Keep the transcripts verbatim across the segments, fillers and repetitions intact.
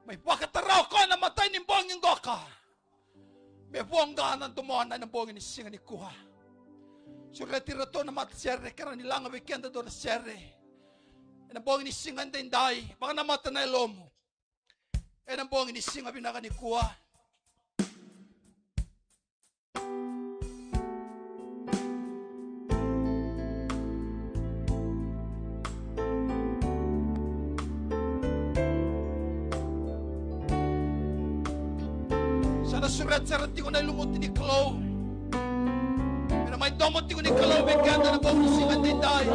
Mai vakatara o koya na matai ni bogi qoka. Me voqa na domona ena bogi ni siga nikua. Sureti iratou na matasere, kerea ni laga vei keda dua na sere. Ena bogi ni siga edaidai, vakanamata na yalomu. Ena bogi ni siga vinaka nikua. Sa na sureta sara tiko na ilumuti ni Kalou. Me na mai domo tiko ni Kalou vei keda na bogi ni siga edaidai.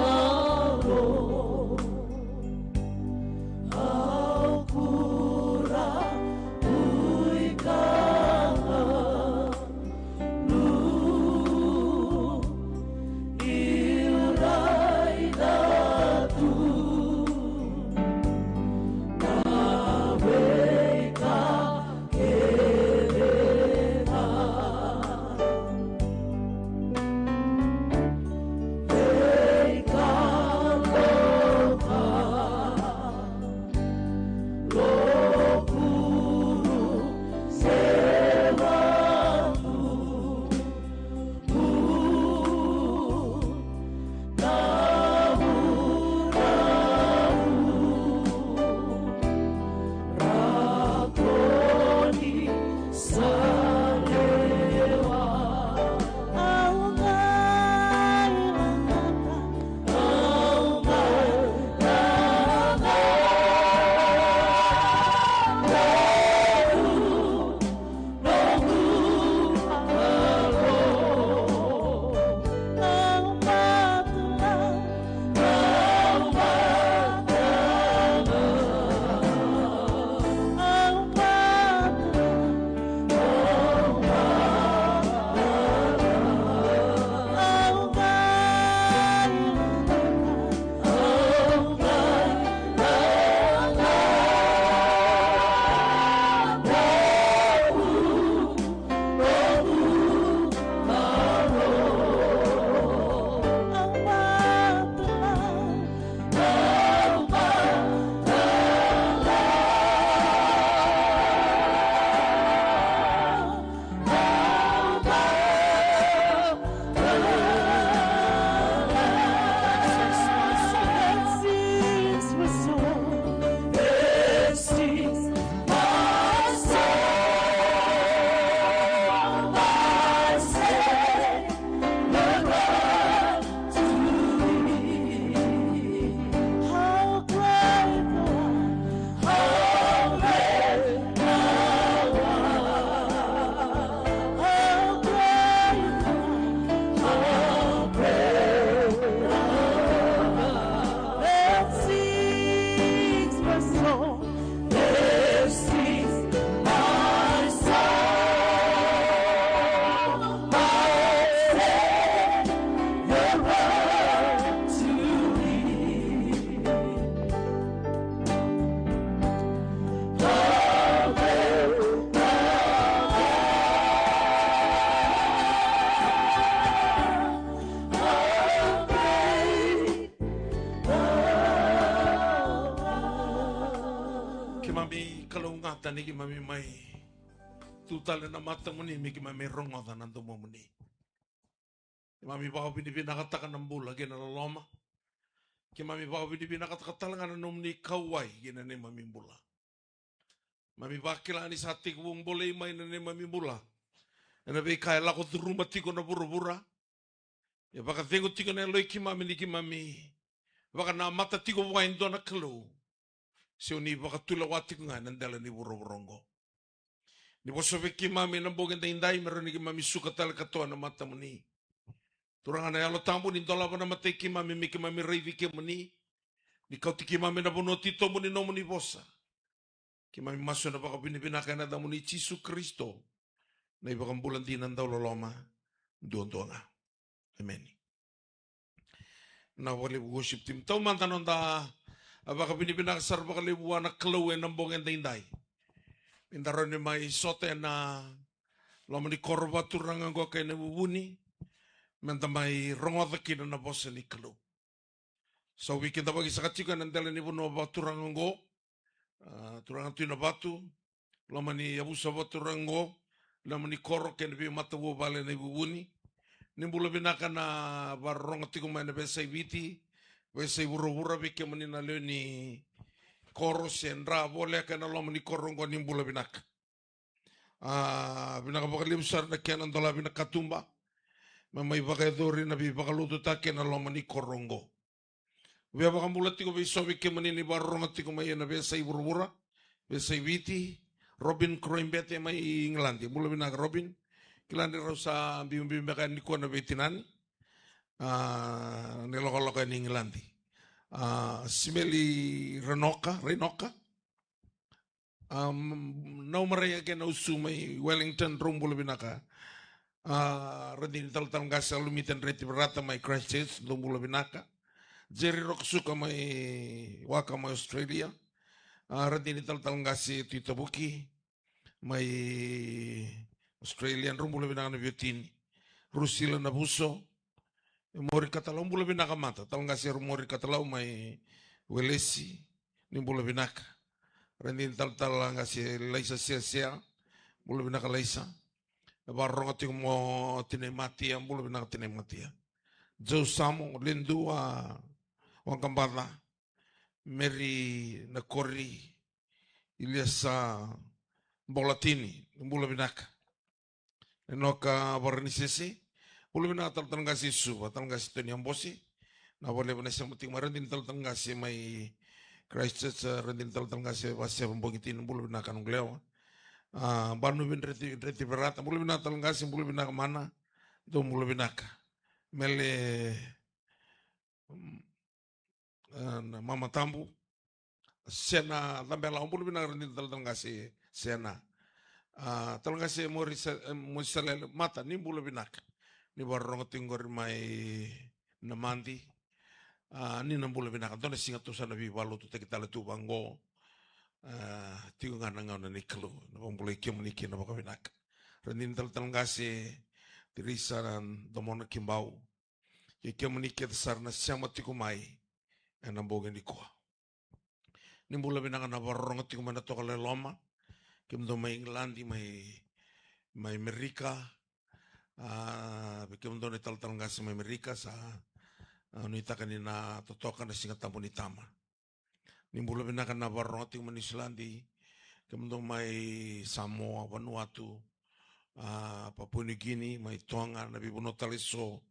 Keimami kalougata ni keimami mai tu tale na matamuni me keimami rogoca na domomuni. Keimami vakavinavinakataka na bula kei na loloma. Keimami vakavinavinakataka tale ga na nomuni kauwai kei na neimami bula. Mami vakila ni sa tekivu bolei mai na neimami bula ena veika e lako curuma tiko na vuravura. E vakacegu tiko na yaloi keimami ni keimami vakanamata tiko vua e dua na Kalou. Se o ni vakatulewa tiko ga ena dela ni vuravura oqo. Ni vosa vei keimami ena bogi edaidai me rawa ni keimami suka tale katoa na matamuni. Turaga na Yalo Tabu, ni dolava na matai keimami me keimami raici kemuni. Ni kauti keimami ena vanua titobu ni nomuni vosa. Keimami masu ena vakavinavinaka ena yacamuni Jisu Karisito, na iVakabula dina dauloloma duadua ga. Emeni. Na vakalevu worship team. Taumada noda a vakavinavinaka sara vakalevu vua na Kalou ena bogi edaidai. Meda rawa ni mai sota ena loma ni koro vakaturaga oqo kei na vuvuni. Meda mai rogoca kina na vosa ni Kalou. Sa veikidavaki saka tiko ena dela ni vanua vakaturaga oqo. A, turaga Tui Navatu, loma ni yavusa vaturaga oqo, loma ni koro kei na veimatavuvale na iVuvuni. Ni bula vinaka na vakarorogo tiko mai na veiyasai Viti, veiyasai vuravura, vei kemuni na lewe ni koro se dra voleka ena loma ni koro oqo, ni bula vinaka. A, vinaka vakalevu sara na kena dolavi na katuba me mai vakayacori na veivakalotutaki ena loma ni koro oqo. Via vakabula tiko vei so vei kemuni ni vakarorogo tiko mai ena veiyasai vuravura, veiyasai Viti. Robin Kroibete mai Igiladi. Bula vinaka, Robin. Kila ni rau sa biubiu beka yani nikua na veitinani. A, ni lokoloko yani Igiladi. A, Simeli Renoka, Renoka. A, Naumarai kei Nausu mai Wellington, drau bula vinaka. A, Radini Talatala Qase Alumita Dreti Verata mai Christchurch, drau bula vinaka. Jerry Rokosuka mai Waka mai Australia. A, Radini Talatala Qase Tui Tavuki mai Australia, drau bula vinaka na veiwatini. Rusila Navuso, Mori Katalau, bula vinaka mada. Talatala Qase Mori Katalau mai Welesi, ni bula vinaka. Radini Talatala Qase Laisa Seasea, bula vinaka Laisa. E vakarorogo tiko mo tinai Matia, bula vinaka tinai Matia. Joe Samo, Ledu, a, Waqabaca, Meri Nakori, Iliasa Bolatini, bula vinaka. Enoka Varanisese, bula vinaka Talatala Qase Suva, Talatala Qase Toni Abose, na vakalevu na sema tiko mai. Radini Talatala Qase mai Christchurch, a, Radini Talatala Qase Vaseva Bogitini, bula vinaka noqu lewa. A, Banuvi Dreti, Dreti Verata, bula vinaka Talatala Qase, bula vinaka mana, dou bula vinaka. Mele, mm, a, na Mama Tabu, Sena Cabela, o bula vinaka Radini Talatala Qase Sena. A, Talatala Qase Mori Sa-, e, Mori Salele, mada, ni bula vinaka. Ni vakarorogo tiko qori mai Namadi. A, ni na bula vinaka, dua na siga tou sa na veivakalotutaki tale tu vaqo. A, tiko ga na gauna ni Kalou, na vakabulai kemuni kina vakavinaka. Radini Talatala Qase Tirisa Domona Kibau. Kei kemuni kece sara na sema tiko mai ena bogi nikua. Ni bula vinaka na vakarorogo tiko mai na Tokalau e Loma. Kemudou mai Igiladi, mai, mai Merika. A, vei kemudou na italatala qase mai Merika, sa, a, nuitaka ni na totoka na Siga Tabu ni Tama. Ni bula vinaka na vakarorogo tiko mai Niusiladi, kemudou mai Samoa, Vanuatu, a, Papua Niu Kini, mai Toga, na veivanua tale eso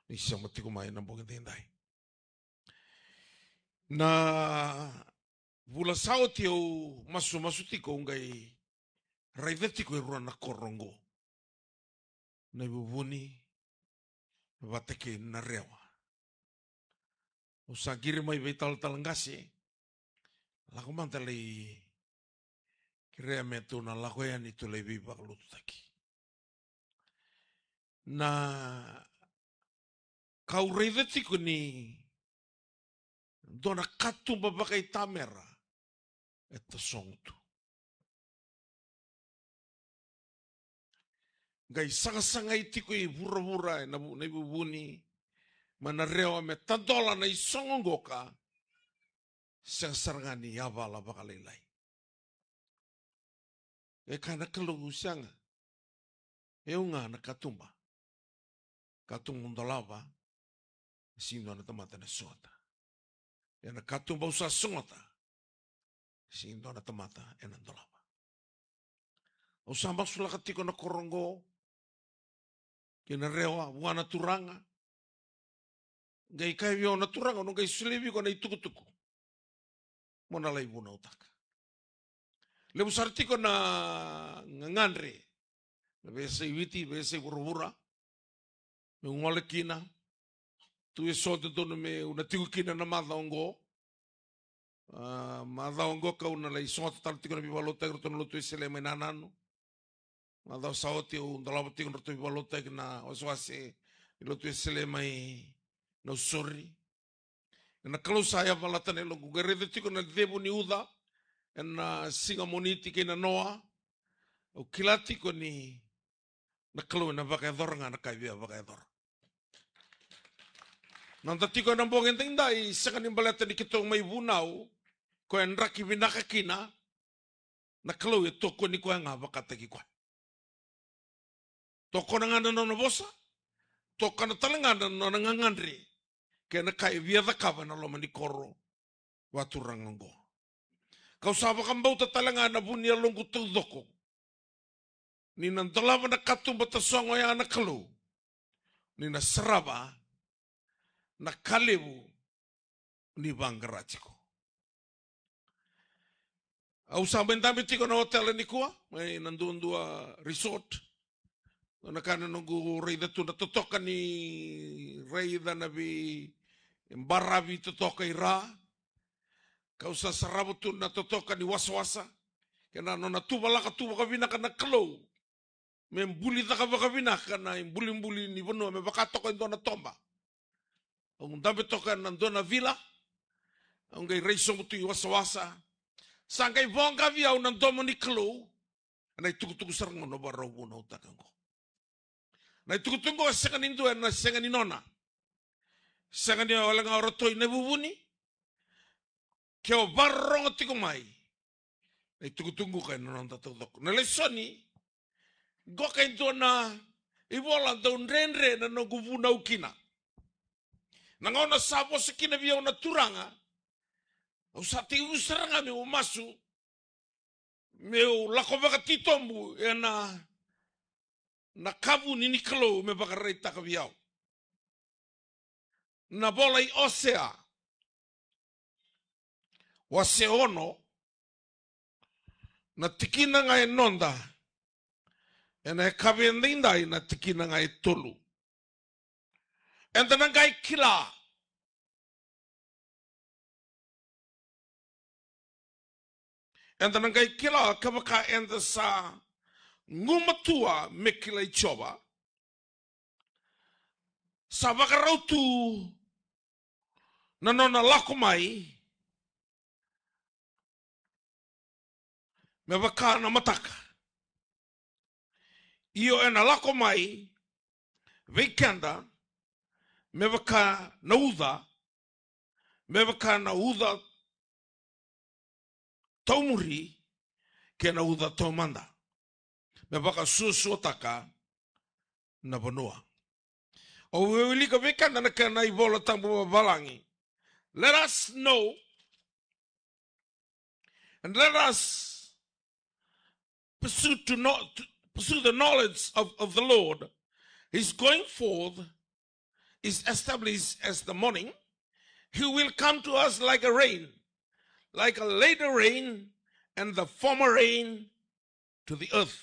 ni sema tiko mai na bogi daidai. Na vula sa oti au masumasu tiko, au qai raica tiko e rua na koro oqo. Na iVuvuni vata kei Narewa. Au sa qiri mai vei talatala qase, lako mada lai kerea me tou na lako yani tou lai veivakalotutaki. Na ka au raica tiko ni dua na katuba vakaitamera e tasogo tu. Qai sagasagai tiko i vuravura, e na vu-, na iVuvuni, mai Narewa me tadola na isogo qoka, sega sara ga ni yavala vakalailai. E kaya na Kalou, sega. E au ga na katuba. Katuba au dolava, e sega ni dua na tamata ena sogota. Ia na katuba au sa sogota, e sega ni dua na tamata ena dolava. Au sa masulaka tiko na koro oqo kei Narewa vua na Turaga. Qai kaya vei au na Turaga, au na qai solia vei iko na itukutuku mo na lai vunautaka. Levu sara tiko na gagadre, na veiyasai Viti, veiyasai vuravura, meu gole kina. Tu eso dodonu meu na tiko kina na macawa oqo. A, macawa oqo kau na lai sogota tale tiko na veivakalotutaki ratou na Lotu Wesele mai Nananu. Macawa sa oti au dolava tiko na ratou veivakalotutaki na wasewase ni Lotu Wesele mai Nausori. Na Kalou sa yavalata na yaloqu, qai raica tiko na cegu ni uca ena siga Moniti kei na Noa. Au kila tiko ni na Kalou ena vakayacora ga na ka e via vakayacora. Noda tiko ena bogi daidai, sega ni baleta ni keitou mai vunau, koya e draki vinaka kina, Na Kalou e tokoni koya ga vakataki koya. Tokona ga na nona vosa, tokona tale ga na nona gagadre, kei na ka e via cakava ena loma ni koro vakaturaga oqo. Kau sa vakabauta tale ga ena vu ni yaloqu taucoko ni na dolava na katuba tasogo oya na Kalou, ni na sarava na ka levu ni vaqara tiko. Au sa mai dabe tiko na otela nikua, mai na duadua resort. Na ka na noqu raica tu na totoka ni raica na veibaravi totoka i ra. Kau sa sarava tu na totoka ni wasawasa, kei na nona tuvalaka tu vakavinaka na Kalou me buli caka vakavinaka na ibulibuli ni vanua, me vaka toka e dua na toba. Au dabe toka ena dua na vila, au qai rai sobu tu i wasawasa. Sa qai voqa vei au na domo ni Kalou ena itukutuku sara ga au vakarau vunautaka oqo. Na itukutuku oqo e sega ni dua, ena sega ni nona. Sega ni wale ga o ratou i Navuvuni. Ke o vakarorogo tiko mai, na itukutuku qo e na noda taucoko. Na lesoni qo, ka e dua na ivola dau dredre na noqu vunau kina. Na gauna sa vosa kina vei au na Turaga, au sa tekivu sara ga meu masu, meu lako vakatitobu ena, na ka vuni ni Kalou me vakaraitaka vei au. Na vola i Osea, wase ono, na tikina ga e noda, ena yakavi edaidai na tikina ga e tolu. Eda na qai kila. Eda na qai kila kevaka eda sa gumatua me kilai Jiova. Sa vakarau tu na nona lako mai me vaka na mataka. Io, ena lako mai vei keda me vaka na uca, me vaka na uca taumuri, kei na uca taumada, me vakasuasuataka na vanua. Au wilika vei keda na kena iVola Tabu vavalagi. Let us know and let us pursue to know, to pursue the knowledge of, of the Lord. His going forth is established as the morning. He will come to us like a rain, like a latter rain and the former rain to the earth.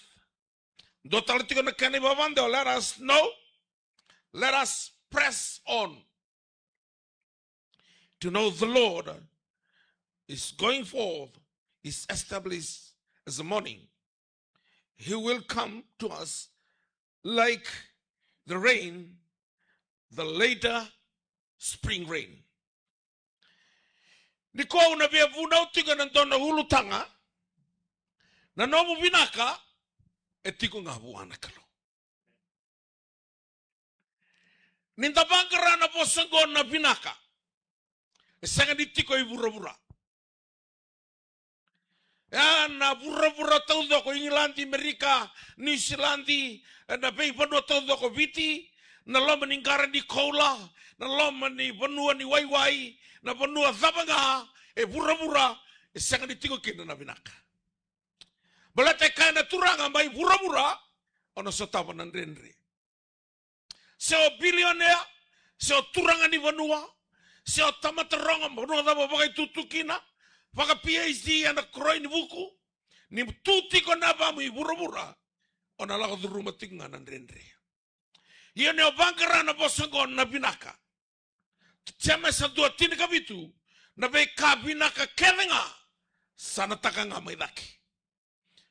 Dua tale tiko na kena ivavadewa, let us know, let us press on to know the Lord is going forth, is established as a morning. He will come to us like the rain, the later spring rain. Nikua au na via vunau tiko ena dua na ulutaga, na nomu vinaka e tiko ga vua na Kalou. Ni da vaqara na vosa oqo na vinaka, e sega ni tiko i vuravura. E na vuravura taucoko, Igiladi, Merika, Niusiladi, ena veivanua taucoko, Viti, na loma ni qara ni koula, na loma ni vanua ni waiwai, na vanua cava ga e vuravura, e sega ni tiko kina na vinaka. Baleta e kaya na Turaga, mai vuravura o na sotava na dredre. Se o bilionea, se o turaga ni vanua, se o tamata rogo, vanua cava o vakaitutu kina, vaka-PhD ena koroi ni vuku, ni tu tiko na yavamu i vuravura, o na lako curuma tiko ga na dredre. Ia ni o vaqara na vosa oqo na vinaka, Jemesa dua tinikavitu, na veika vinaka kece ga sa na taka ga mai cake.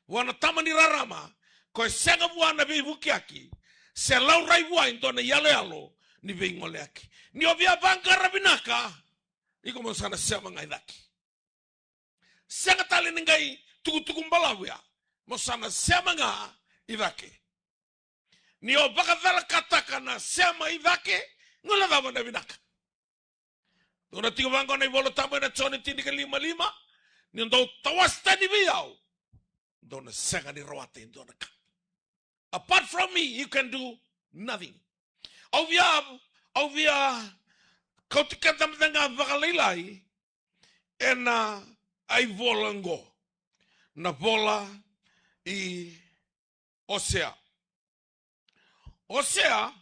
Vua na Tama ni rarama, ko e sega vua na veivukiyaki, se laurai vua e dua na iyaloyalo ni veigoleyaki. Ni o via vaqara vinaka, iko mo sa na sema ga i cake. Sega tale ni qai tukutuku balavu ya, mo sa na sema ga i cake. Ni o vakacalakataka na sema i cake, gole cava na vinaka. Dou na tiko vaqo na iVola Tabu ena Joni tinikalima lima, ni dou tawase tani vei au, dou na sega ni rawata e dua na ka. Apart from me, you can do nothing. Au via, au via kauti keda mada ga vakalailai ena ivola oqo. Na vola i Osea. Osea,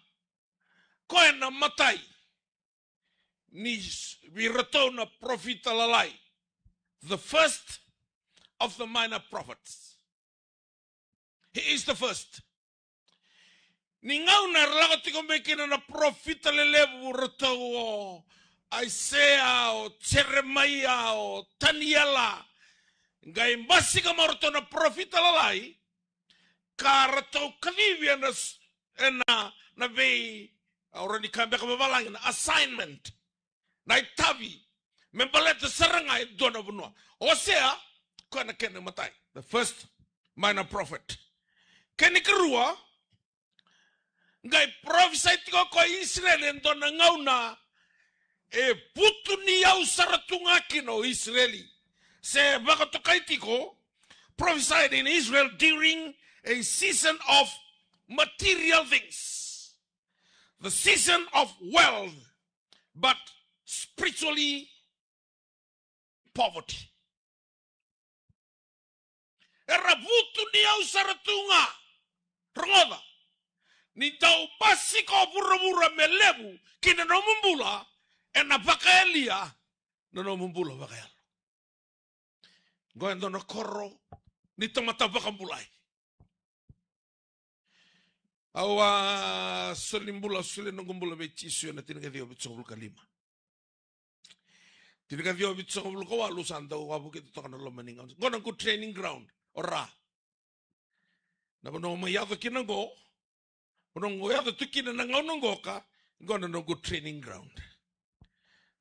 koya na imatai ni s-, vei iratou na parofita lalai. The first of the minor prophets. He is the first. Ni gauna era lako tiko mai kina na parofita lelevu, ratou o Aisea, o Jeremaia, o Taniela, qai basika mai o ratou na parofita lalai, ka ratou kacivi ena s-, ena, na vei, au rawa ni kaya beka vavalagi, na assignment, na itavi me baleta sara ga e dua na vanua. Osea, koya na kena imatai, the first minor prophet. Kena ikarua, qai parofisai tiko o koya i Isireli e dua na gauna e vutuniyau sara tu ga kina o Isireli. Se vakatokai tiko, prophesied in Israel during a season of material things, the season of wealth, but spiritually poverty. Era vutuniyau sara tu ga. Rogoca. Ni dau basika o vuravura me levu ki na nomu bula, ena vakayalia na nomu bula vakayalo. Qo e dua na koro ni tamata vakabulai. Au a soli bula, soli noqu bula vei Jisu ena tinikaciwa vitusagavulu ka lima. Tinikaciwa vitusagavulu ka walu sa dau wavokita toka na loma ni gauna. Qo na noqu training ground. O Ra. Na vanua au mai yaco kina qo. Vanua au yaco tu kina na gauna qo ka. Qo na noqu training ground.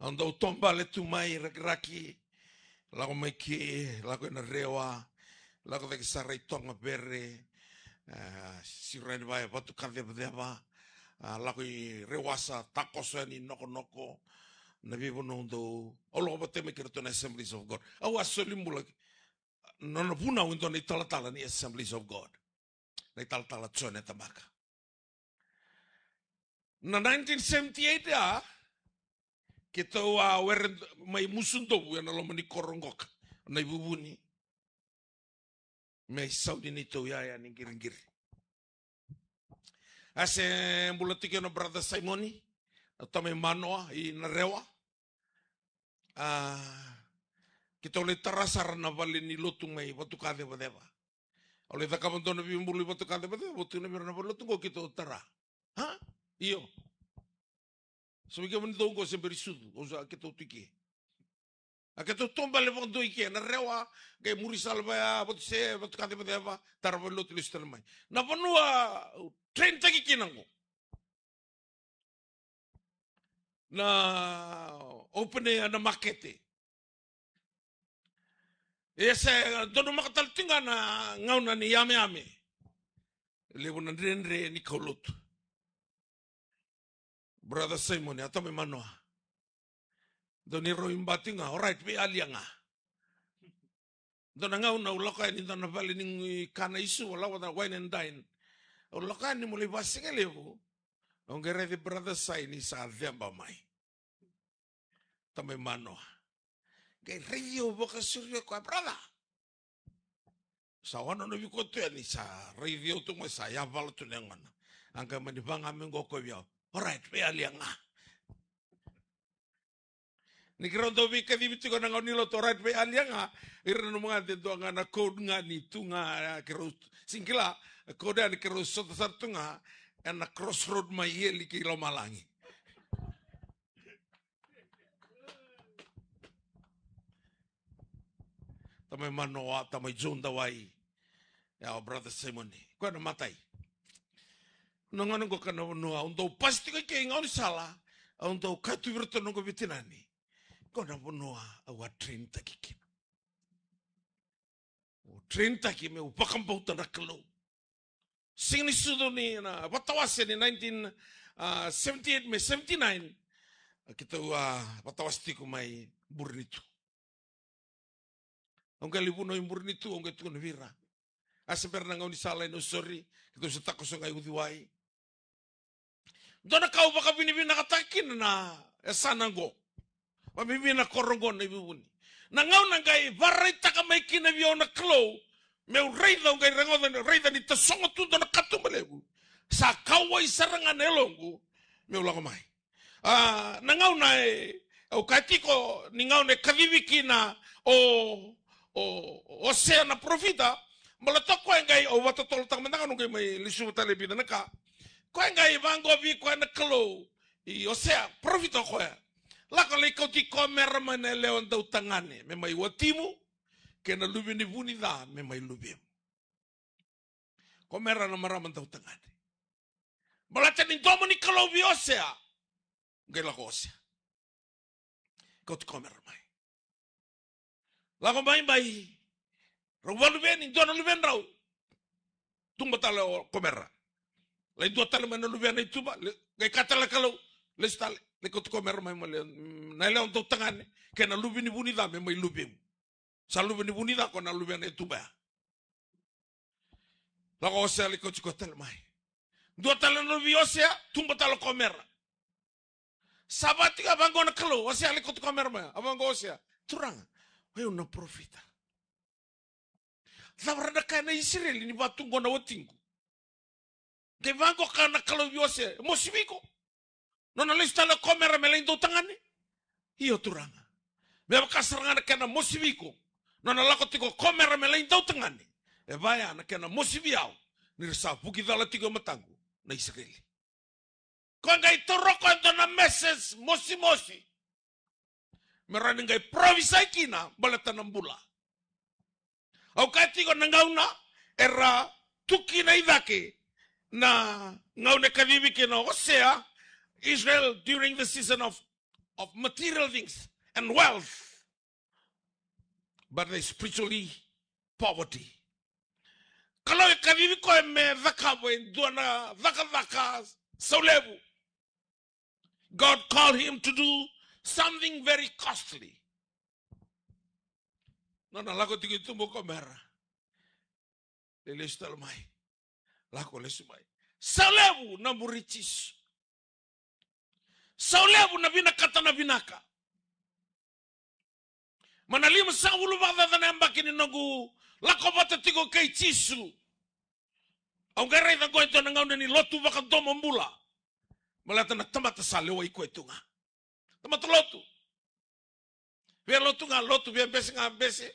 Au dau tobale tu mai Rakiraki, lako mai ke, lako ena Rewa, lako cake sara i Togavere, e, Siro Yanivaya, Vatukacevaceva, a, lako i Rewasa, takoso yani Nokonoko, na veivanua au dau, au lako vata mai kei iratou na Assemblies of God. Au a soli bula, nona vunau e dua na italatala ni Assemblies of God. Na italatala John e tabaka. Na nineteen seventy-eight a, keitou a were mai Musudovu ena loma ni koro qoka, na ivuvuni. Me isau ni neitou yaya ni qiriqiri. A se bula tiko na brother Simoni, na tamai Manoa, i Narewa. A, keitou lai tara sara na vale ni lotu mai Vatukacevaceva. Au lai cakava dua na veibulu i Vatukacevaceva, vou tu na vei ira na vale lotu qo keitou tara. A? Io. Sa vei kemuni dou qo se bera ni sucu, au sa keitou tu i ke. A keitou tobale vakadua i ke, Narewa, qai muri sala vaya, Vatuse, Vatukacevaceva, tara vale lotu lesu tale mai. Na vanua, au train taki kina qo. Na open air na makete. E se donumaka tale tiko ga na gauna ni yameyame. Levu na dredre ni kaulotu. Brother Simon, a tamai Manoa. Dau ni rau iba tiko ga, alright, veiyalia ga. Dua na gauna au lako yani dua na vale ni kana i Suva, lako na wine and dine. Au lako yani meu lai vasigalevu. Au qai raici brother Sai ni sa ceba mai. Tamai Manoa. Qai raici au vakasauri koya, brother. Sa wanonovi koya tu yani sa raici au tu mai sa yavala tu na yagona. A qai mani vaga mai qo koya vei au. Alright, veiyalia ga. Ni keirau dau veikacivi tiko na gauna ni lotu, alright, veiyalia ga, ira na nomu gade dua ga na code ga ni tu ga, a, keirau sega ni kila, code yani keirau sota sara tu ga ena crossroad mai eli kei lomalagi. Tamai Manoa, tamai Joe Dawai, ya o brother Simon, koya na matai. Na gauna qo ka na vanua au dau pasi tiko i ke i gaunisala, au dau kaya tu vei iratou na noqu veitinani. Qo na vanua au a train taki kina. Au train taki meu vakabauta na Kalou. Sega ni sucu ni na vatawase ni nineteen seventy-eight me seventy-nine, keitou a vatawase tiko mai Burenitu. Au qai lai vunau i Burenitu, au qai tukuna vei ira. A se bera na gaunisala e Nausori, keitou se takoso ga i Uciwai. Dua na ka au vakavinavinakataka kina na yasana oqo. Vavinavinaka koro oqo na iVuvuni. Na gauna qai vakaraitaka mai kina vei au na Kalou, meu raica, au qai rogoca, raica ni tasogo tu dua na katuba levu. Sa kauwai sara ga na yaloqu, meu lako mai. A, na gauna e, au kaya tiko, ni gauna e kacivi kina o, o, o Osea na parofita, baleta o koya qai, au vakatotolotaka mada ga, au qai mai lesuva tale e vica na ka. Koya qai vaqo vei koya na Kalou, i Osea, parofita o koya. Lako lai kauti Komera mai na yalewa dautagane, me mai watimu, kei na luve ni vu ni ca, me mai luvemu. Komera na marama dautagane. Baleta ni domo ni Kalou vei Osea. Qai lako Osea. Kauti Komera mai. Lako mai, mai. Rau vakaluveni, dua na luvedrau. Tuba tale o Komera. Lai dua tale mai na luvena i tuba, le, qai kaya tale na Kalou, lesu tale, lai kauti Komera mai, mai le, mm, na yalewa dautagane, kei na luve ni vu ni ca me mai luvemu. Sa luve ni vu ni ca ko na luvena e tuba ya. Lako Osea lai kauti koya tale mai. Dua tale na luve i Osea, tuba tale o Komera. Sa vati ga vaqo na Kalou, Osea lai kauti Komera mai. A vaqo Osea, Turaga, o yau na parofita. Cava ra na kaya na Isireli ni vatu qo na watiqu? Qai vaqo ka na Kalou vei Osea, e mosivi iko. Nona lesu tale o Komera me lai dautagane. Io Turaga. Me vaka sara ga na kena mosivi iko. Nona lako tiko o Komera me lai dautagane. E vaya na kena mosivi au. Ni ra sa vuki cala tiko e mataqu na Isireli. Ko qai taura ko e dua na message mosimosi. Me rawa ni qai parofisai kina baleta na bula. Au kaya tiko na gauna era tu kina i cake, na gauna e kacivi kina o Osea, Israel during the season of, of material things and wealth, but they spiritually poverty. Kalou e kacivi koya me cakava e dua na cakacaka saulevu. God called him to do something very costly. Nona lako tiko i tuba o Komera. Lai lesu tale mai. Lako lesu mai. Saulevu na muri Jisu. Saulevu na vinakata na vinaka. Mai na limasagavulu vakacaca na yabaki ni noqu lako vata tiko kei Jisu. Au qai raica qo e dua na gauna ni lotu vakadomobula. Baleta na tamata sa lewai koya tu ga. Tamata lotu. Via lotu ga lotu, via bese ga bese.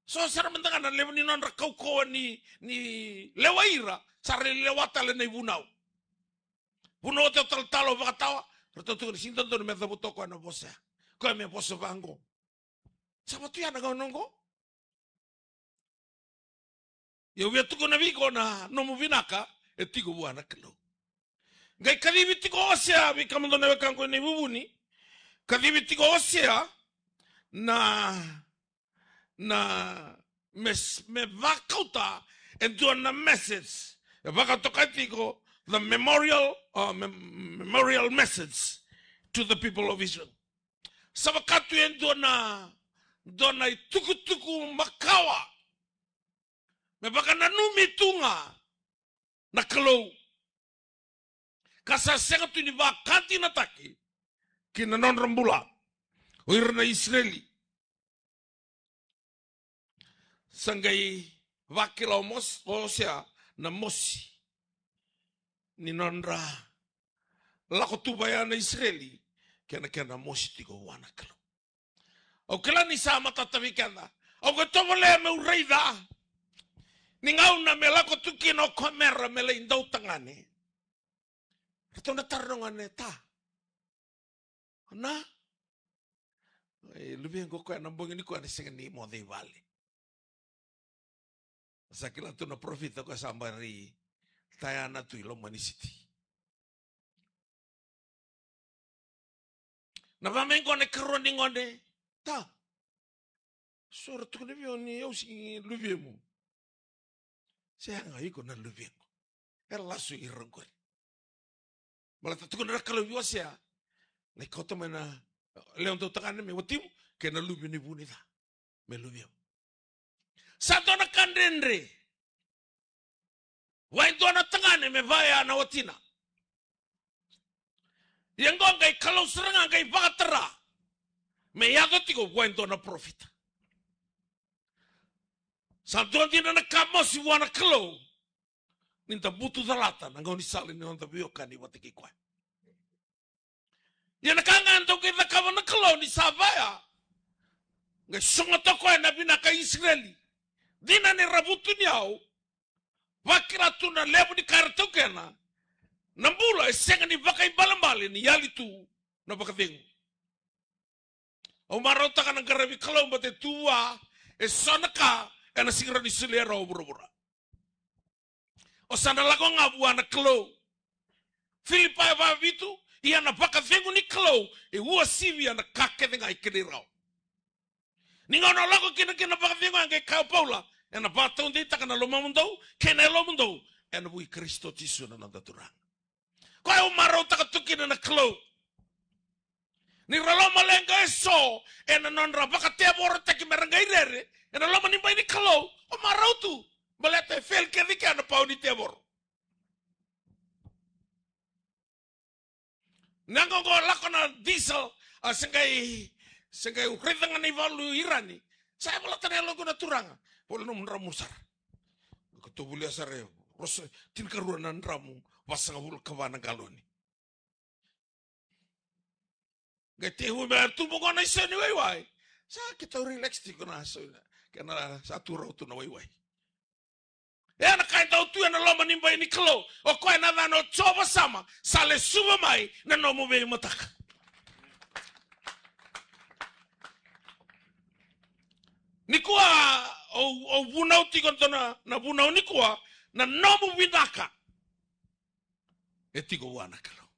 So sara mada ga na levu ni nodra kaukauwa ni, ni lewai ira, sa ra lewa tale na ivunau. Vunau oti o talatala o vakatawa, ratou tukuna sega ni dodonu me cavuta o koya na vosa ya. Koya me vosa vaqo. Sa vatu ya na gauna oqo. Ia au via tukuna vei iko na nomu vinaka e tiko vua na Kalou. Qai kacivi tiko o Osea, vei kemudou na wekaqu ena ivuvuni. Kacivi tiko o Osea na, na mes-, me vakauta e dua na message. E vakatokai tiko the memorial, uh, mem-, memorial message to the people of Israel. Sa vaka tu e dua na, dua na itukutuku makawa. Me vakananumi tu ga na Kalou. Ka sa sega tu ni vakadinataki ki na nodra bula o ira na Isireli. Sa qai vakila o Mos-, o Osea na mosi ni nodra lako tu vaya na Isireli, kei na kena mosi tiko vua na Kalou. Au kila ni sa matata vei keda. Au qai tovolea meu raica ni gauna me lako tu kina o Komera me lai dautagane. Ratou na taro na gone, ta, na, e, luvequ o koya, na bogi nikua ena sega ni moce i vale. Sa kila tu na parofita o koya sa bari tayana tu i loma ni siti. Na vamai gone, karua ni gone, ta, so ra tukuna vei au ni au sega ni luvemu. Sega, iko na luvequ. Era lasu ira qori. Baleta tukuna na Kalou vei Osea, lai kauta mai na lewa dautagane me watimu, kei na luve ni vu ni ca me luvemu. Sa dua na ka dredre. Vua e dua na tagane me vaya na watina. Ia qo qai Kalou sara ga qai vakatara me yaco tiko vua e dua na parofita. Sa dua dina na ka mosi vua na Kalou, ni da butucalata na gaunisala ni noda veiwekani vata kei koya. Ia na ka ga e dau qai cakava na Kalou ni sa vaya, qai sogota o koya na vinaka i Isireli. Dina ni ra vutuniyau, vakila tu na levu ni ka era taukena, na bula e sega ni vakaibalebale ni yali tu na vakacegu. Au marautaka na qaravi Kalou baleta e tu vua e so na ka ena sega ni solia rawa o vuravura. O sa na lako ga vua na Kalou. Filipai va vitu, ia na vakacegu ni Kalou e uasivia na ka kece ga e kena i rawa. Ni gauna o lako kina kina vakacegu, e qai kaya o Paula, ena vakataudeitaka na lomamudou kei na yalomudou ena vuku i Karisito Jisu na noda Turaga. Koya au marautaka tu kina na Kalou. Ni ra lomaleqa eso ena nodra vakatevorotaki me ra qai rere ena loma ni bai ni Kalou, o marau tu. Baleta e fail kece kea na pawa ni tevoro. Na qo qo lako na diesel, a, se qai, se qai raica ga na ivalu i Irani. Sa yavalata na yaloqu na Turaga. Voli nomu dramu sara. Ko to volia sara e ruasa, tinikarua na dramu, vasagavulu ka va na galoni. Qai tekivu me tubu qo na isau ni waiwai. Sa keitou relax tiko na sau, kena sa tu rau tu na waiwai. E na ka e dau tu ena loma ni bai ni Kalou. O koya na yacana o Jiova Sama, sa lesuva mai na nomu veimataka. Nikua, au, au vunau tiko dua na, na vunau nikua, na nomu vinaka e tiko vua na Kalou.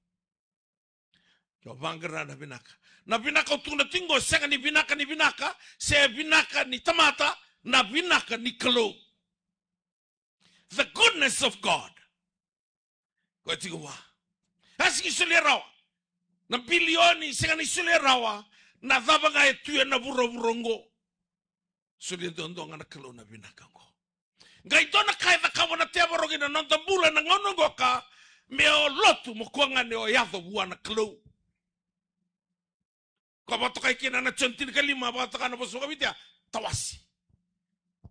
Ke o vaqara na vinaka. Na vinaka au tukuna tiko qo, sega ni vinaka ni vinaka, se vinaka ni tamata, na vinaka ni Kalou. The goodness of God. Koya tiko vua. A sega ni solia rawa. Na bilioni, sega ni solia rawa. Na cava ga e tu ena vuravura oqo. Solia duadua ga na Kalou na vinaka oqo. Qai dua na ka e cakava na tevoro ki na noda bula ena gauna oqo ka me o lotu mo kua ga ni o yaco vua na Kalou. Ko vakatokai kina na Joni tinikalima, vakatoka na vosa vakaViti ya, tawasi.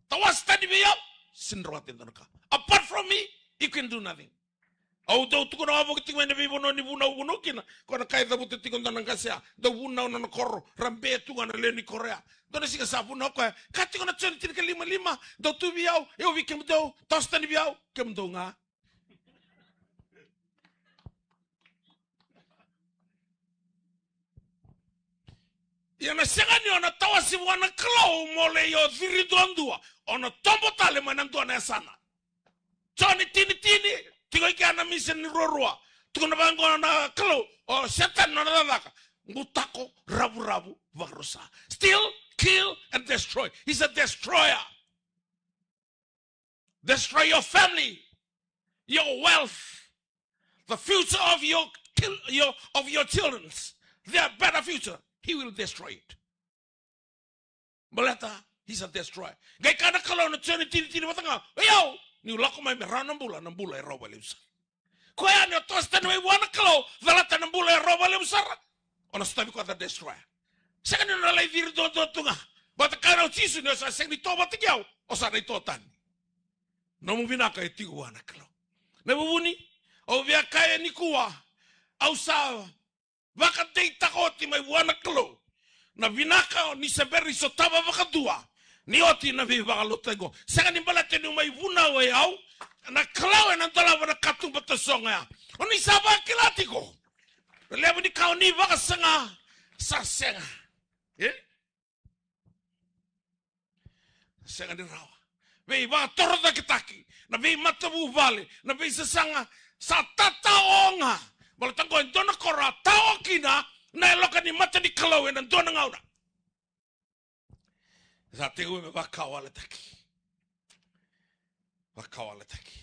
Tawasi tani vei au, sega ni rawata e dua na ka. Apart from me, you can do nothing. Au dau tukuna wavoki tiko mai na veivanua ni vunau, vunau kina. Ko na ka e cavuta tiko dua na qase ya. Dau vunau na nona koro. Ra bea tu ga na lewe ni koro ya. Dua na siga sa vunau koya. Ka tiko na Joni tinikalima lima. Dou tu vei au. Au vei kemudou. Tawasi tani vei au. Kemudou ga. Ia na sega ni o na tawasi vua na Kalou mo lai o ciri duadua. O na tobo tale mai na dua na yasana. Joni tini tini, tiko i kea na misini ruarua. Tukuna vaqo na Kalou, o Setani nona cakacaka. Butako, ravuravu, vakarusa. Steal, kill, and destroy. He's a destroyer. Destroy your family, your wealth, the future of your kil-, your, of your children's, their better future. He will destroy it. Baleta, he's a destroyer. Qai kaya na Kalou na Joni tini tini vata ga, o yau, niu lako mai me rawa na bula, na bula e rawa vakalevu sara. Koya ni o toso tani mai vua na Kalou, calata na bula e rawa vakalevu sara, o na sotavi koya the destroyer. Sega ni o na lai ciri duadua tu ga. Baleta kaya o Jisu ni o sa sega ni to vata kei au, o sa na ito tani. Nomu vinaka e tiko vua na Kalou. Na vuvuni, au via kaya nikua, au sa vakadeitaka oti mai vua na Kalou na vinaka ni se bera ni sotava vakadua ni oti na veivakalotutaki qo. Sega ni baleta niu mai vunau e au, na Kalou ena dolava na katuba tasogo ya. O ni sa vakila tiko na levu ni ka o ni vakasaga sa sega. E? Sega ni rawa. Veivakatorocaketaki, na veimatavuvale, na veisasaga, sa tatao ga. Baleta qo e dua na koro a tao kina na yaloka ni mata ni Kalou ena dua na gauna. Sa tekivu me vakawaletaki. Vakawaletaki.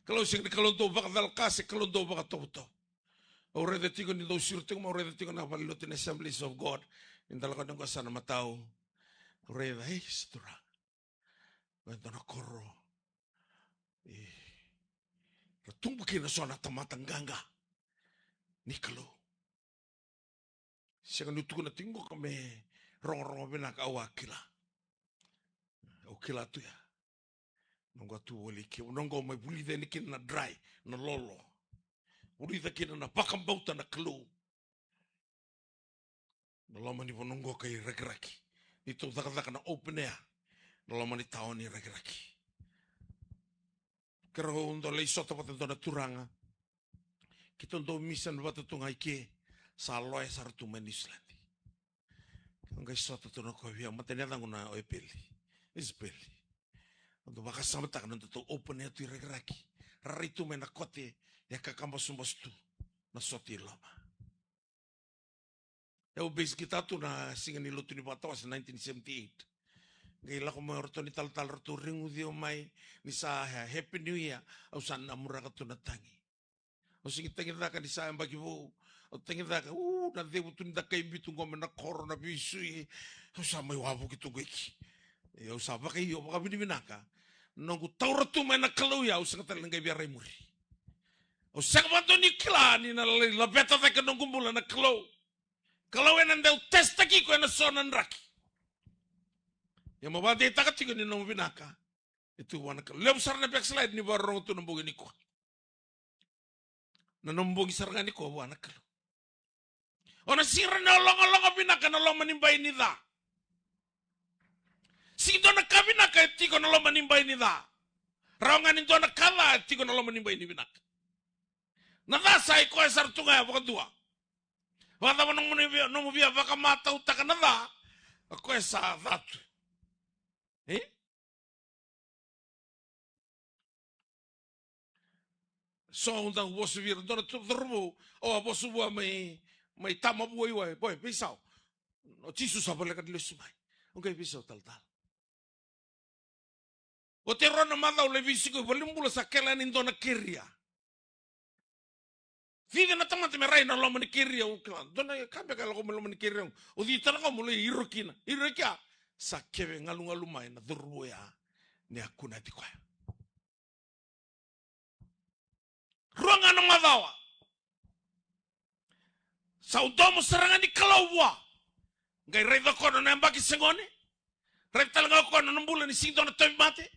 Kalou sega ni Kalou dau vakacalaka se Kalou dau vakatovotovo. Au raica tiko ni dau siro tiko, au raica tiko na valenilotu ni Assemblies of God. Ni da lako ni qo sa na matau. Au raica, ei, se Turaga. Qo e dua na koro. kina so na tamata qaqa ni Kalou. Sega niu tukuna tiko qoka me rogorogo vinaka, au a kila. Au kila tu ya. Noqu a tu voli ke, noqu mai vulica yani kina na dry, na lolo. Vulica kina na vakabauta na Kalou. Na loma ni vanua qo kai Rakiraki. Ni tou cakacaka na open air. Na loma ni taoni Rakiraki. Keirau dau lai sota vata dua na turaga. Keitou dau mission vata tu ga i ke. Sa loya sara tu mai Niusiladi. Keitou qai sota tu na koya via, mata ni yacaqu na o Epeli. Isipeli. Au dau vakasamataka na nodatou open air tu i Rakiraki. Rarai tu mai na kote, e kakabasubasu tu. Na sota i loma. Au bass guitar tu na siga ni lotu ni vakatawase nineteen seventy-eight. Qai lako mai o ratou ni talatala, ratou reguci au mai ni sa Happy New Year, au sa namuraka tu na tagi. Au sigi tagicaka ni sa yabaki vou, au tagicaka, u, na cevu tu ni dakai bitu qo me na koro na veisui, au sa mai wavuki tu qo iki. E, au sa vakaio, vakavinavinaka. Noqu taura tu mai na Kalou ya, au sega tale ni qai via rai muri. Au sega vakadua ni kila ni na lai laveta cake noqu bula na Kalou. Kalou ena dau testaki iko ena so na draki. Ia mo vakadeitaka tiko ni nomu vinaka e tu vua na Kalou. Levu sara na backslide ni vakarorogo tu na bogi nikua. Na nomu bogi sara ga nikua vua na Kalou. O na sira na logaloga vinaka na loma ni bai ni ca. Sigi dua na ka vinaka e tiko na loma ni bai ni ca. Rawa ga ni dua na ka ca e tiko na loma ni bai ni vinaka. Na ca sa i koya sara tu ga ya vakadua. Vakacava nomu via, nomu via vakamatautaka na ca, o koya sa ca tu. E? So au dau vosa vei ira, dua na tu-, cauravou, au a vosa vua mai, mai Tamavua i wai, boy, veisau. O Jisu sa voleka ni lesu mai. Au qai veisau talatala. Oti e rua na macawa lai veisiko i valenibula sa kele yani dua na keria. Cici na tamata me rai na loma ni keria, au kila. Dua na ka beka e lako mai loma ni keria. Au cici tale ga meu lai iro kina. Iro i kea. Sa keve galugalu mai na cauravou ya. Ni a kunati koya. Rua ga na macawa. Sa u domo sara ga ni Kalou vua. Qai raica o koya na nona yabaki se gone. Raica tale ga o koya na nona bula ni sigi dua na tauvimate.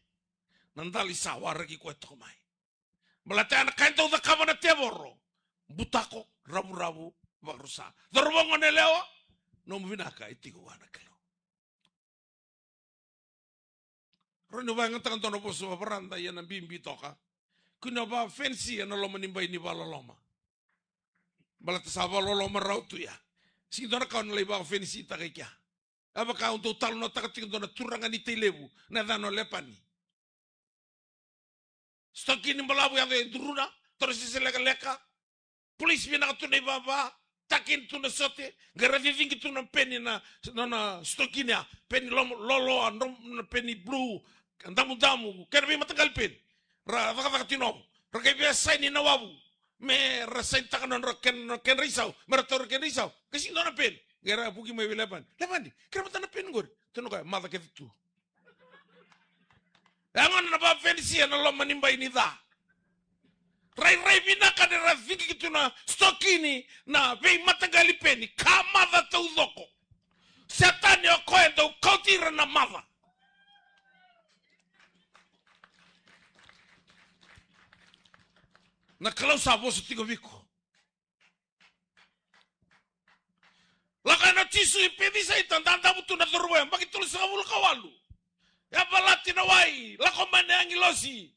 Na dali sa waraki koya toka mai. Baleta ya na ka e dau cakava na tevoro. Butako, ravuravu, vakarusa. Cauravou, goneyalewa, nomu vinaka e tiko vua na Kalou. Rawa ni vakayagataka dua na vosa vakavarada ia na bibi toka. Kua ni vakafenisi ena loma ni bai ni vakaloloma. Baleta sa vakaloloma rawa tu ya. Sigi dua na ka o na lai vakafenisitaka i kea. A vaka au dau talanoataka tiko dua na turaga ni Tailevu, na yacana o Lepani. Sitokini balavu yaco e duruna, toro sese lekaleka. Polisi vinaka tu na ivava, takini tu na sote, qai ra cicigi tu na peni na, na, na sitokini ya, peni lom-, loloa, drom-, na peni blu, damudamu, kena veimataqali peni. Ra cakacaka tiko na wavu. Ra qai via saini na wavu. Me ra sainitaka na nodra ken-, na kedra isau, me ra taura kedra isau. Qai sigi dua na peni. Qai ra vuki mai vei Lepani. Lepani, kerea mada na peni qori. Tukuna o koya, maca kece tu. E gona na vakafenisi ena loma ni bai ni ca. Rairai vinaka ni ra cicigi tu na sitokini na veimataqali peni. Ka maca taucoko. Setani o koya e dau kauti ira na maca. Na Kalou sa vosa tiko vei iko. Lako yani o Jisu i Pecisaita, dadavu tu na cauravou, yabaki tolusagavulu ka walu. Yavalati na wai, lako mai na agilosi.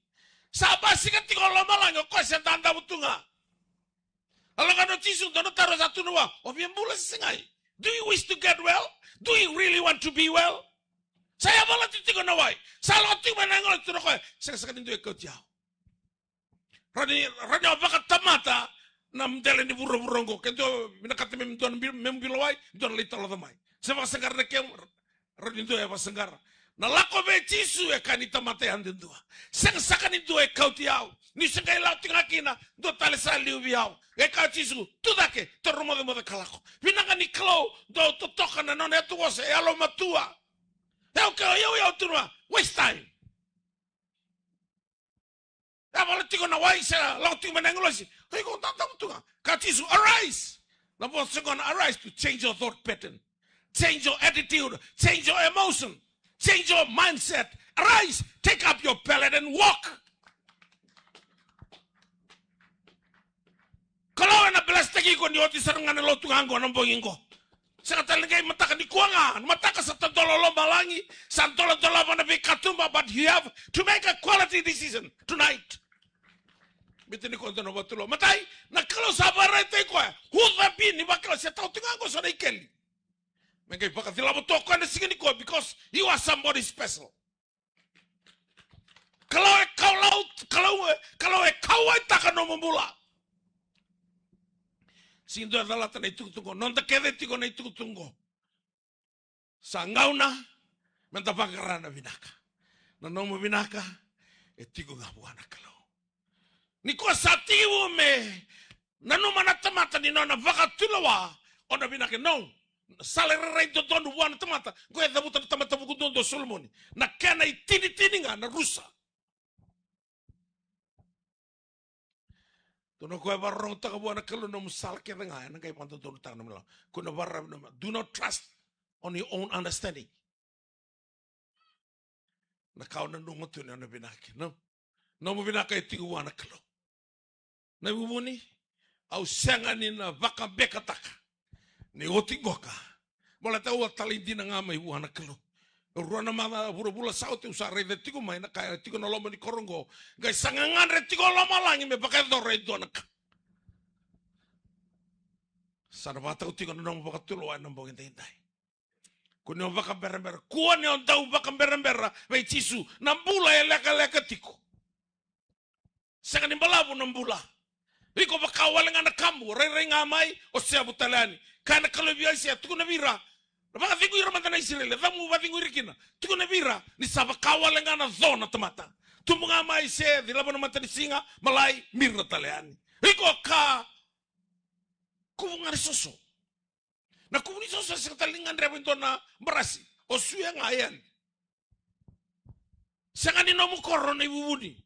Sa basika tiko lomalagi, o koya se dadavu tu ga. A lako yani o Jisu, dua na taro sa tu na vua, o via bula se segai? Do you wish to get well? Do you really want to be well? Sa yavalati tiko na wai. Sa lako tiko mai na agilosi, tukuna o koya, sega saka ni dua e kauti au. Rawa ni, rawa ni o vakatamata na dela ni vuravura oqo. Ke dua vinakata me dua na bi-, me bilo wai, dua na lai taloca mai. Se vakasaqara na kemu, rawa ni dua e vakasaqara. Na lako vei Jisu e ka ni tamata yadudua. Sega saka ni dua e kauti au. Niu se qai lako tiko ga kina, dua tale sa liu vei au. Qai kaya o Jisu, tu cake, taura mocemoce ka lako. Vinaka ni Kalou, dua totoka na nona yatuvosa, e yalomatua. E au ke, au, au, au, tu na, waste time. E Vala tiko na wai se lako tiko mai na agilosi. Oi, ko tatamu tu ga. Ka Jisu, arise. Na vosa gona, arise to change your thought pattern. Change your attitude. Change your emotion. Change your mindset. Arise, take up your pallet and walk. Kalou ena blesstaki iko ni oti sara ga na lotu ga qo na bogi qo. Sega tale ni qai mataka nikua ga, na mataka sa tadola lomalagi, sa doladolava na veikatuba, but you have to make a quality decision tonight. Biuta nikua dua na vakatulewa. Matai, na Kalou sa vakaraitaki koya. Who the be ni vakila se tau tu ga qo so na ikeli. Me qai vakacilava tu o koya na siga nikua because you are somebody special. Kalou e kaulau, Kalou e, Kalou e kauwaitaka nomu bula. Sega ni dua e calata na itukutuku qo, noda kece tiko na itukutuku qo. Sa gauna meda vaqara na vinaka. Na nomu vinaka e tiko ga vua na Kalou. Ni ko sa tekivu me nanuma na tamata ni nona vakatulewa o na vinaka, no. Sala e rairai dodonu vua na tamata, qo e cavuta na tamata vuku duadua o Solomoni. Na kena itinitini ga na rusa. Dua na ka e vakarorogotaka vua na Kalou na nomu sala kece ga, ena qai vakadodonutaka na nomu lako. Ko na vakararavi na nomu, do not trust on your own understanding. Na ka o nanuma tu ni o na vinaka kina. Nomu vinaka e tiko vua na Kalou. Na iVuvuni, au sega ni na vakabekataka ni oti qoka. Baleta au a talai dina ga mai vua na Kalou. E rua na macawa, vuravura sa oti au sa raica tiko mai na ka e tiko na loma ni koro qo. Qai sa gagadre tiko lomalagi me vakayacora e dua na ka. Sa na vakatau tiko na nomu vakatulewa ena bogi daidai. Kua ni o vakaberabera. Kua ni o dau vakaberabera vei Jisu. Na bula e lekaleka tiko. Sega ni balavu na bula. Iko vaka wale ga na kabu, rairai ga mai, o sevu tale yani. Kaya na Kalou vei Aisea, tukuna vei ira. Vakacegui ira mada na Isireli, cava mo vakacegui ira kina. Tukuna vei ira, ni sa vaka wale ga na co na tamata. Tubu ga mai se, cilava na matanisiga, malai, mira tale yani. Iko ka kuvu ga ni soso. Na kuvu ni soso e sega tale ni gadreva e dua na barasi. O suya ga e yali. Sega ni nomu koro na iVuvuni.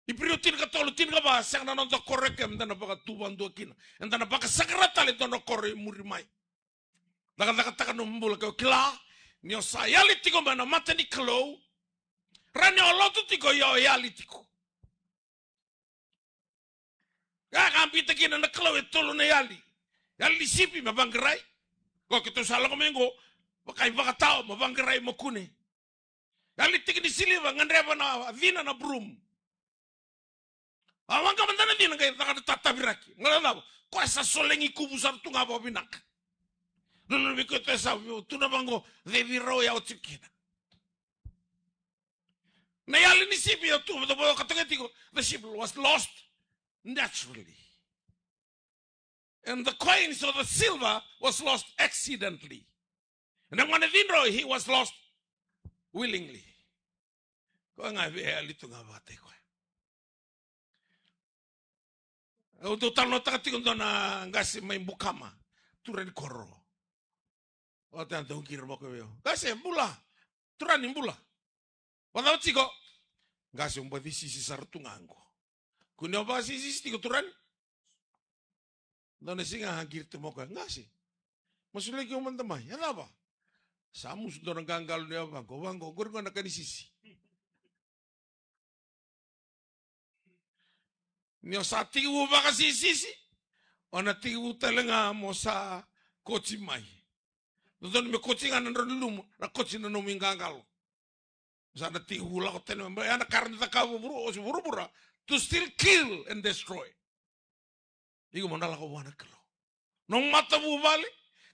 Iperiu tinikatolu, tinikava, sega na noda koro e ke, eda na vakatuva dua kina. Eda na vakasaqara tale e dua na koro e muri mai. Cakacakataka nomu bula ke o kila ni o sa yali tiko mai na mata ni Kalou. Ra ni o lotu tiko, ia o yali tiko. Ia ka biuta kina na Kalou e tolu na yali. Yali ni sipi me vaqarai. Ko keitou sa lako mai qo, vaka ivakatawa me vaqarai, me kune. Yali tiki ni siliva, gadreva na cina na broom. A waqa mada na cina qai caka na tataviraki. Gala cava? Koya sa solegi kuvu sara tu ga vakavinaka. Nanuma vei koya e sa tu na vaqo, cevi rau ya o tiko kina. Na yali ni sipi e tu, vata vata ka toka tiko, the sheep was lost naturally. And the coins or the silver was lost accidentally. And then when the cidro, he was lost willingly. Koya ga e yali tu ga vata i koya. Au dau talanoataka tiko dua na qase mai Bukama, turaga ni koro. Oti a dau qiri vaka vei au. Qase, bula. Turaga ni bula. Vacava tiko? Qase, au baci sisi sara tu ga qo. Kua ni o vakasisisi tiko turaga ni. Dua na siga a qiri tu mai o koya. Qase. Masulaki au mada mai. E cava? Sa musu dua na qaqalo ni yavaqu. Vaqo, qori qo na ka ni sisi. Ni o sa tekivu vakasisisi, o na tekivu tale ga mo sa koti mai. Dodonu me koti ga na drau ni lumu, na koti na nomu iqaqalo. Sa na tekivu lako tani mai, ya na ka ra na cakava vuru, o se vuravura, to steal, kill and destroy. Iko mo na lako vua na Kalou. Nomu matavuvale,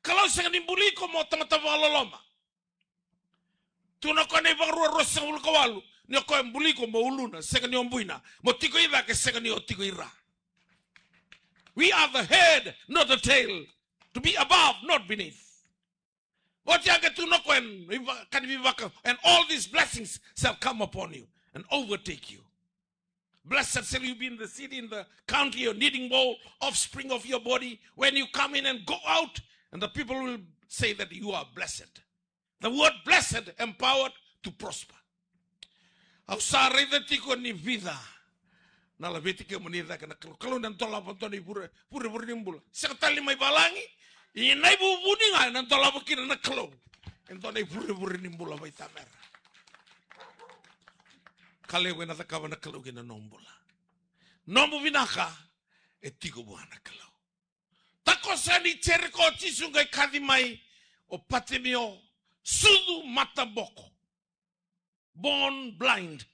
Kalou sega ni buli iko mo tamata vakaloloma. Tu na koya na iVakarua ruasagavulu ka walu, ni o koya e buli iko mo uluna, sega ni o buina, mo tiko i cake, sega ni o tiko i ra. We are the head, not the tail. To be above, not beneath. Oti a qai tukuna o koya, ka ni veivaka, and all these blessings shall come upon you and overtake you. Blessed shall you be in the city, in the country, your kneading bowl, offspring of your body, when you come in and go out, and the people will say that you are blessed. The word blessed, empowered to prosper. Au sa raica tiko ni vica na laveti kemuni cake na Kalou. Kalou na dolava dua na ivure, vurevure ni bula. Sega tale ni mai valagi, i Naivuvuni ga ena dolava kina na Kalou e dua na ivurevure ni bula vaitamera. Ka levu ena cakava na Kalou kina nomu bula. Nomu vinaka e tiko vua na Kalou. Takoso yani Jeriko o Jisu qai kaci mai o Patimio, sucu mataboko, born blind.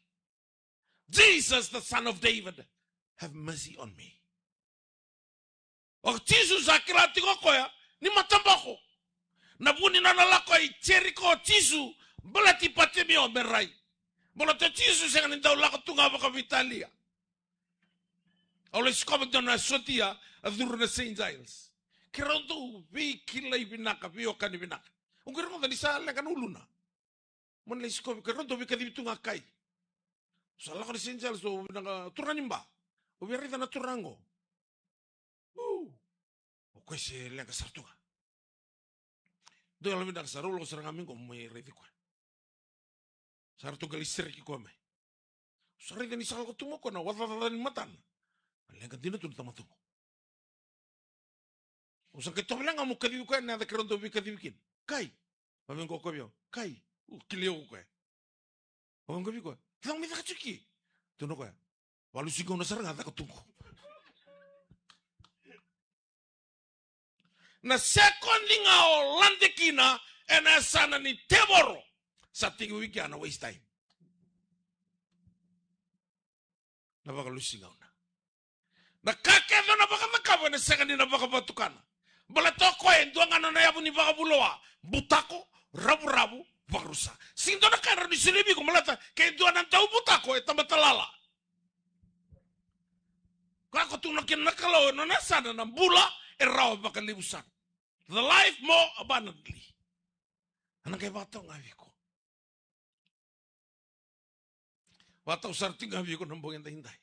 "Jesus, the son of David, have mercy on me." O Jisu sa kila tiko o koya ni mataboko. Na vu ni nona lako i Jeriko o Jisu, baleti Patimio me rai. Baleta o Jisu sega ni dau lako tu ga vakaveitalia. Au lai sikova dua na sotia a curu na Saint Giles. Keirau dau veikilai vinaka, veiwekani vinaka. Au qai rogoca ni sa leqa na uluna. Mani lai sikovi, keirau dau veikacivi tu ga kai. Sa lako na Saint Giles, au vinaka, turaga ni ba. Au via raica na turaga qo. U. O koya se leqa sara tu ga. Dou yalovinaka sara, au lako sara ga mai qo mai raici koya. Sa ratou qai lai sereki koya mai. Sa raica ni sa lako tu mai o koya na wacacaca ni matana. A leqa dina tu na tamata qo. Au sa qai tovolea ga meu kacivi koya na yaca keirau dau veikacivi kina. Kai. Vavega o koya vei au. Kai. U, kilai au o koya. Vavega vei koya. Cava mai caka tiko ki? Tukuna o koya. Valusi gauna sara ga caka tu qo. Na sekodi ga o lade kina ena yasana ni tevoro, sa tekivu i kea na waste time. Na vakalusi gauna. Na ka kece o na vakacakava ena sega ni na vakavatukana. Baleta o koya e dua ga na nona yavu ni vakavuloa, butako, ravuravu, vakarusa. Sega ni dua na ka e rawa ni solia vei iko, baleta ke dua na dau butako e tamata lala. Koya ko tukuna kina na Kalou, e nona yasana na bula e rawa vakalevu sara. The life more abundantly. Ena qai vakatau ga vei iko. Vakatau sara tiko ga vei iko na bogi edaidai.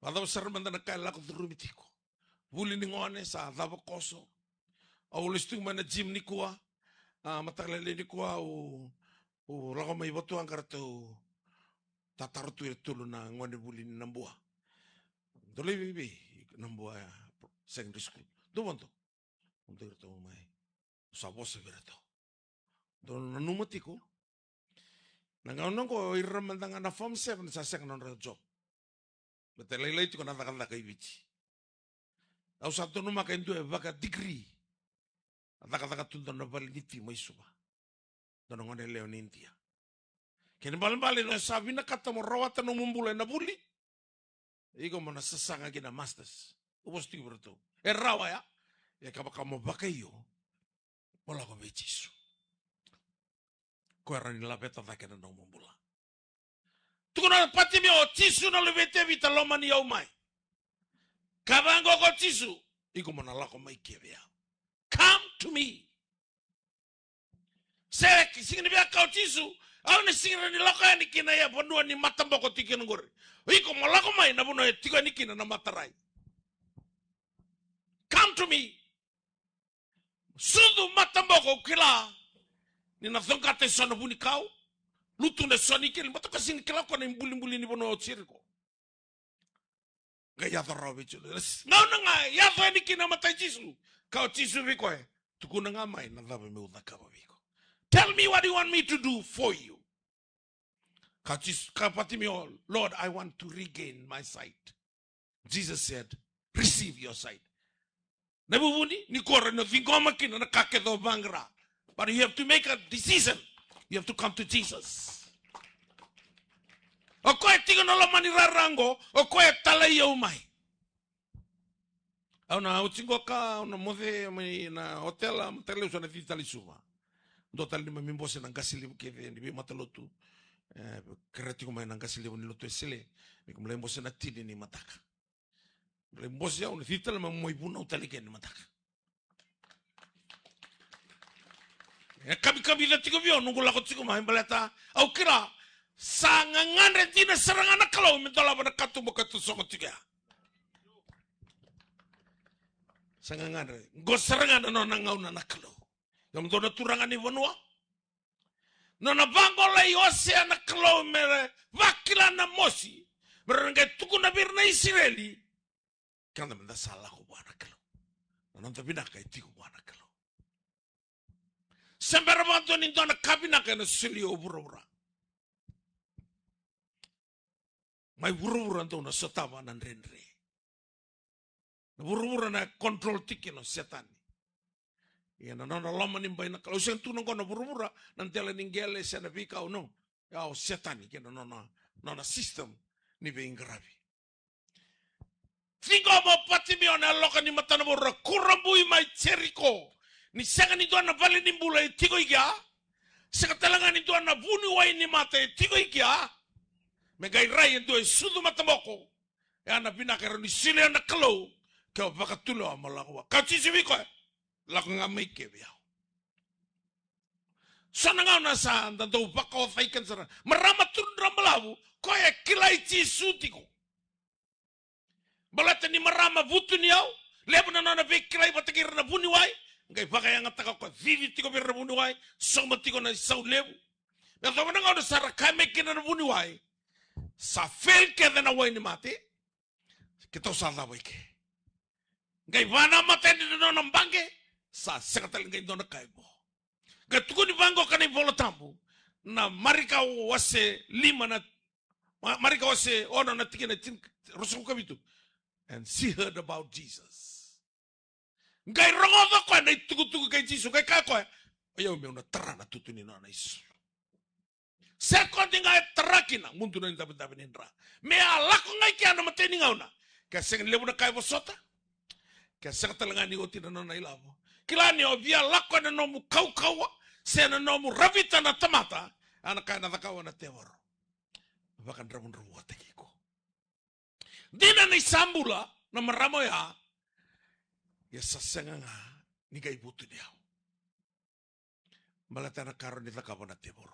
Vakacava sara mada na ka e lako curumi tiko. Vuli ni gone sa cava koso. Au lesu tiko mai na gym nikua. A, mataka lailai nikua au, au lako mai Vatuwaqa, ratou tataro tu e tolu na gone vuli ni Nabua. Dou lai vei, vei Nabua Secondary School. Dou vodo. Dou iratou mai. Sa vosa vei iratou. Dou nanuma tiko. Na gauna oqo ira mada ga na form seven sa sega na nodra job. Baleta lailai tiko na cakacaka i Viti. Au sa donumaka e dua e vaka degree. A cakacaka tu dua na vale ni ti mai Suva. Dua na gone yalewa ni Idia. Kena ibalebale ni o sa vinakata mo rawata nomu bula ena vuli, iko mo na sasaga ki na masters. Au vosa tiko vei iratou. E rawa ya? Ia kevaka mo vakaio, mo lako vei Jisu. Koya e rawa ni laveta cake na nomu bula. Tukuna o Patimio, o Jisu na luve i Tevita, lomani au mai. Kaya vaqo ko Jisu, iko mo na lako mai kivei au. Come to me. Se, sega ni via kaya o Jisu, au na sega ni lako yani ki na vanua ni mataboko tiko kina qori. Iko mo lako mai na vanua e tiko yani kina na matarai. Come to me. Sucu mataboko, au kila ni na coqata e so na vunikau, lutu na so ni keli, baleta ko sega ni kila ko na ibulibuli ni vanua o Jeriko. Qai yaco rawa vei Jisu. Gauna ga yaco yani kina matai Jisu, kaya o Jisu vei koya, tukuna ga mai na cava meu cakava vei iko. Tell me what you want me to do for you. Kaya Jisu, kaya Patimio, Lord, I want to regain my sight. Jesus said, receive your sight. Na vuvuni, ni kora na ciqoma kina na ka kece o vaqara. But you have to make a decision. You have to come to Jesus. O koya e tiko na loma ni rara oqo, o koya e talai au mai. Au na oti qo ka, au na moce mai na otela, mataka lailai au sa na cici tale i Suva. Dua tale ni neimami bose na qase levu kece ni veimatalotu. E, kerea tiko mai na qase levu ni lotu Wesele. Me keimami lai bose na tini ni mataka. Lai bose au na cici tale mai, mai vunau tale kina ni mataka. E kamikamica tiko vei au noqu lako tiko mai baleta au kila sa gagadre dina sara ga na Kalou me dolava na katuba ka tu sogo tiko ya. Sa gagadre. Qo sara ga na nona gauna na Kalou. Ia mo dou na turaga ni vanua. Nona vagolei Osea na Kalou me vakila na mosi, me ra na qai tukuna vei ira na Isireli, keda meda sa lako vua na Kalou. Na noda vinaka e tiko vua na Kalou. Se bera vakadua ni dua na ka vinaka ena solia o vuravura. Mai vuravura dou na sotava na dredre. Na vuravura na control tiko kina o Setani. Ia na nona loma ni bai na Kalou. Au sega ni tukuna oqo na vuravura na dela ni qele se na veikau, no. Ia o Setani kei na nona, nona system ni veiqaravi. Ciqoma o Patimio na yaloka ni matana vou, ra kurabui mai Jeriko. Ni sega ni dua na vale ni bula e tiko i kea. Sega tale ga ni dua na vuniwai ni mata e tiko i kea. Me qai rai e dua e sucu mataboko. E a na vinaka e rawa ni solia na Kalou ke o vakatulewa mo lako vua. Ka Jisu vei koya, lako ga mai ke vei au. So na gauna sa da dau vakaocai keda sara. Marama Turdra Balavu, koya e kilai Jisu tiko. Baleta ni marama vutuniyau, levu na nona veikilai vata kei ira na vuniwai, qai vakayagataka o koya, cici tiko vei ira na vuniwai, sauma tiko na isau levu. Me yacova na gauna sa ra kaya mai kina na vuniwai, sa fail kece na wai ni mate, keitou sa cava i ke. Qai vanamata yani na nona baqe, sa sega tale qai dua na ka e vo. Qai tukuni vaqo ka na iVola Tabu, na Marika wase lima na, Ma-, Marika wase ono na tikina tini, ruasagavulu ka vitu. And she heard about Jesus. Qai rogoca o koya na itukutuku kei Jisu, qai kaya o koya, o yau meu na tara na tutu ni nona isulu. Sekodi ga e tara kina, mudu na idavedave ni dra. Me a lako ga i kea na imatai ni gauna. Ke a sega ni levu na ka e vosota. Ke a sega tale ga ni oti na nona ilavo. Kila ni o via lako ena nomu kaukauwa, se na nomu ravita na tamata, a na ka ena cakava na tevoro. Vakadravudravutaki iko. Dina ni sa bula na marama oya, ia sa sega ga ni qai vutuniyau. Baleta na ka e rawa ni cakava na tevoro.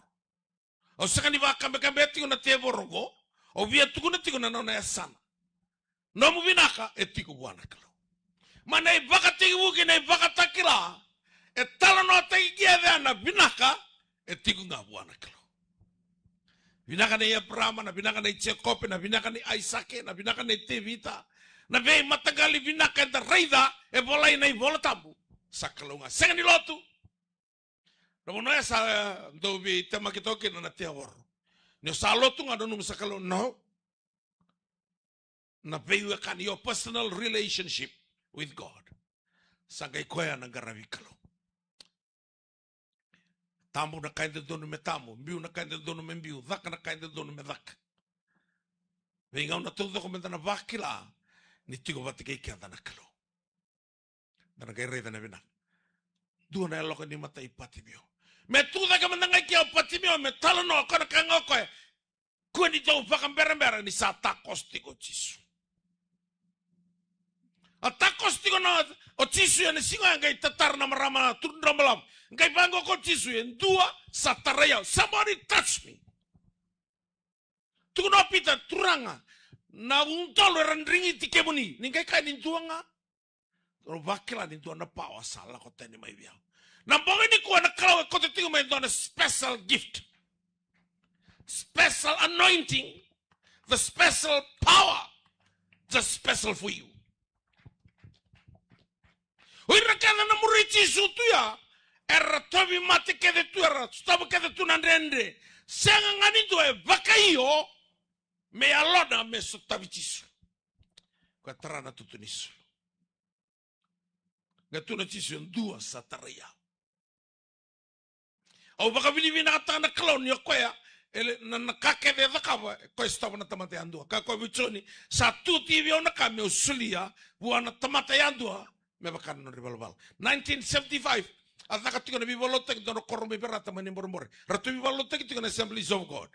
Au sega ni vakabekabea tiko na tevoro qo, au via tukuna tiko na nona yasana. Nomu vinaka e tiko vua na Kalou. Mai na ivakatekivu kei na ivakatakila, e talanoataki kece na vinaka, e tiko ga vua na Kalou. Vinaka nei Eparama, na vinaka nei Jekope, na vinaka nei Aisake, na vinaka nei Tevita. Na veimataqali vinaka eda raica e volai ena iVola Tabu, sa Kalou ga. Sega ni lotu. Na vanua ya sa, e, dau veitemaki toka kina na tevoro. Ni o sa lotu ga, nanuma sa Kalou, no. Na veiwekani, your personal relationship with God. Sa qai koya na qaravi Kalou. Tabu na ka e dodonu me tabu, biu na ka e dodonu me biu, caka na ka e dodonu me caka. Veigauna taucoko meda na vakila ni tiko vata kei keda na Kalou. Da na qai raica na vinaka. Dua na yaloka ni mata i Patimio. Me tu cake mada ga i kea o Patimio, me talanoa, o koya na kaya ga o koya, kua ni dau vakaberabera ni sa takoso tiko o Jisu. A takoso tiko na, o Jisu ena siga oya, qai tatara na marama Turdra Balavu. Qai vaqo ko Jisu, e dua sa tarai au. Somebody touch me. Tukuna o Pita, Turaga, na udolu era drigiti kemuni. Ni qai kaya ni dua ga. Au vakila ni dua na power sa lako tani mai vei au. Na bogi nikua na Kalou e kauta tiko mai e dua na special gift. Special anointing. The special power. Just special for you. O ira kece na muri Jisu tu ya, era tauvimate kece tu, era sotava kece tu na dredre. Sega ga ni dua e vakaio me yalona me sotavi Jisu. Koya tara na tutu ni sulu. Qai tukuna o Jisu, e dua sa tarai au. Au vakavinavinakataka na Kalou ni o koya, e le, na, na ka kece e cakava, e koya e sotava na tamata yadua. Kaya o koya vei Joni, sa tu tiko vei au na ka meu solia vua na tamata yadua, me vaka na nodra ivalavala. Nineteen seventy-five, a caka tiko na veivakalotutaki dua na koro mai Verata mai Naiborebore. Ratou veivakalotutaki tiko na Assemblies of God.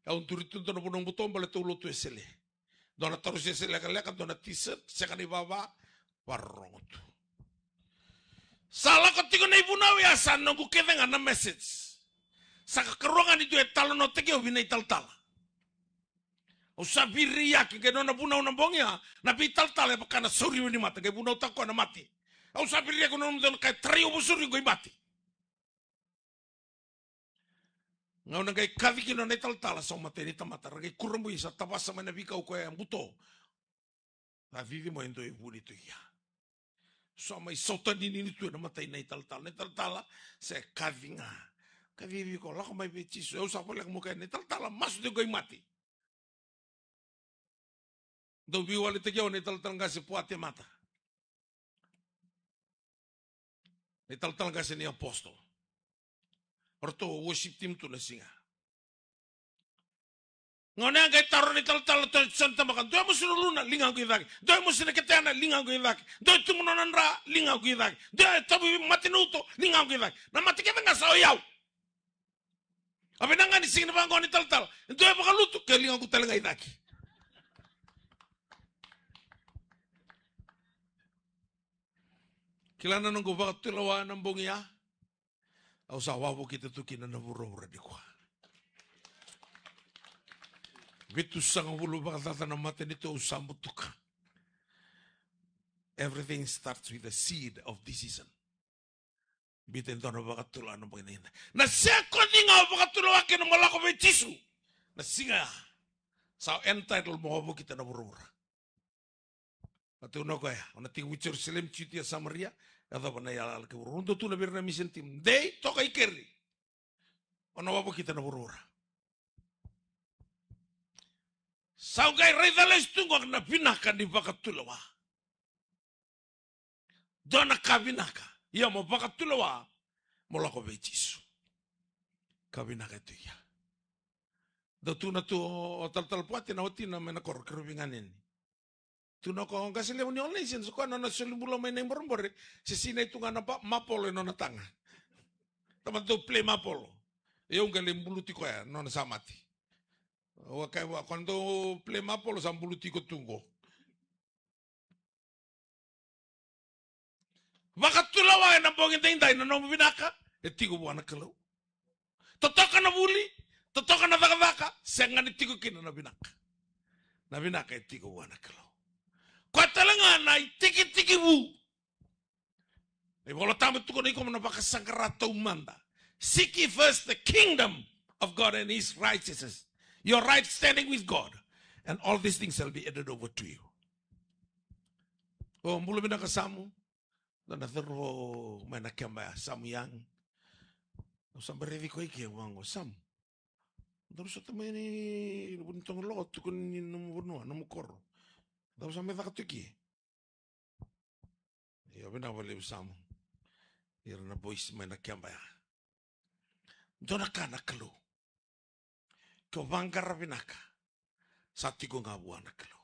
Au duri tu dua na vanua buto baleta au lotu Wesele. Dua na tarausese lekaleka, dua na t-shirt, sega ni vava, varorogo tu. Sa lako tiko na ivunau ya, sa noqu kece ga na message. Sa kakarua ga ni dua e talanoataki au vei na italatala. Au sa viriaki, qai nona vunau na bogi ya, na veitalatala e vaka na sauriva ni mate, qai vunautaka koya na mate. Au sa viriaki, au nanuma dua na ka e tarai au vakasauri qo i mate. Gauna qai kaci kina na italatala, sa matai ni tamata, ra qai kurabui, sa tavasa mai na veikau koya e buto. Sa cici mai e dua e vuni tu ia. Sa mai sautaninini tu ena matai na italatala. Na italatala se kaci ga. Kaci vei iko, lako mai vei Jisu. Au sa voleka mo kaya na italatala, masu tiko qai mate. Dau veiwaletaki au na italatala qase Puate Mata. Na italatala qase ni apostle. O ratou worship team tu na siga. Gauna ya qai taro na italatala, to so na tabaka, dua e mosi na uluna, liga qo i cake. Dua e mosi na ketena, liga qo i cake. Dua e tubu nona dra, liga qo i cake. Dua e tavu i mate na uto, liga qo i cake. Na mate kece ga sa o yau. A vinaka ga ni sega ni vaqo na italatala. Dua e vakalutu, ke liga qo tale ga i cake. Kila na noqu vakatulewa na bogi ya. Au sa wavokita tu kina na vuravura nikua. Vitusagavulu vakacaca na matanitu au sa butuka. Everything starts with a seed of decision. Biuta e dua na vakatulewa na bogi nikua. Na sega ni o vakatulewa kina mo lako vei Jisu. Na siga ya. Sa entitled mo wavokita na vuravura. A tukuna o koya, o na tekivu i Jerusalem, Jutia, Samaria, yacova na iyalayala kei vuravura. Au dau tukuna vei ira na mission team, dei toka i keri. O na wavokita na vuravura. Sa qai raica lesu tu qo na vinaka ni vakatulewa. Dua na ka vinaka. Ia mo vakatulewa, mo lako vei Jisu. Ka vinaka e tu ia. Dau tukuna tu o talatala Puate na watina mai na koro, keirau veiganeni. Tukuna o koya, o qase levu ni All Nations, o koya nona soli bula mai na iborebore, se sinai tu ga na pa-, mapolo e nona taga. Tamata dau play mapolo. Ia au qai lai buluti koya, nona sa mate. Au a kaya vua, ko na dau play mapolo, sa buluti iko tu qo. Vakatulewa ena bogi daidai na nomu vinaka, e tiko vua na Kalou. Totoka na vuli, totoka na cakacaka, sega ni tiko kina na vinaka. Na vinaka e tiko vua na Kalou. Koya tale ga na itikitiki vu. Na iVola Tabu e tukuna iko mo na vakasaqara taumada. Seek ye first the kingdom of God and his righteousness. Your right standing with God. And all these things shall be added over to you. O, bula vinaka Samu. Dua na cauravou mai na keba ya, Samu Young. Au sa bau raici koya i ke, au vaqo, Samu. Daru sota mai ni, ni Vunitogolo, tukuni ni nomu vanua, nomu koro. Daru sa mai caka tu i ke. Io, vinaka vakalevu Samu. Ira na boys mai na keba ya. Dua na ka na Kalou. Ke o vaqara vinaka, sa tiko ga vua na Kalou.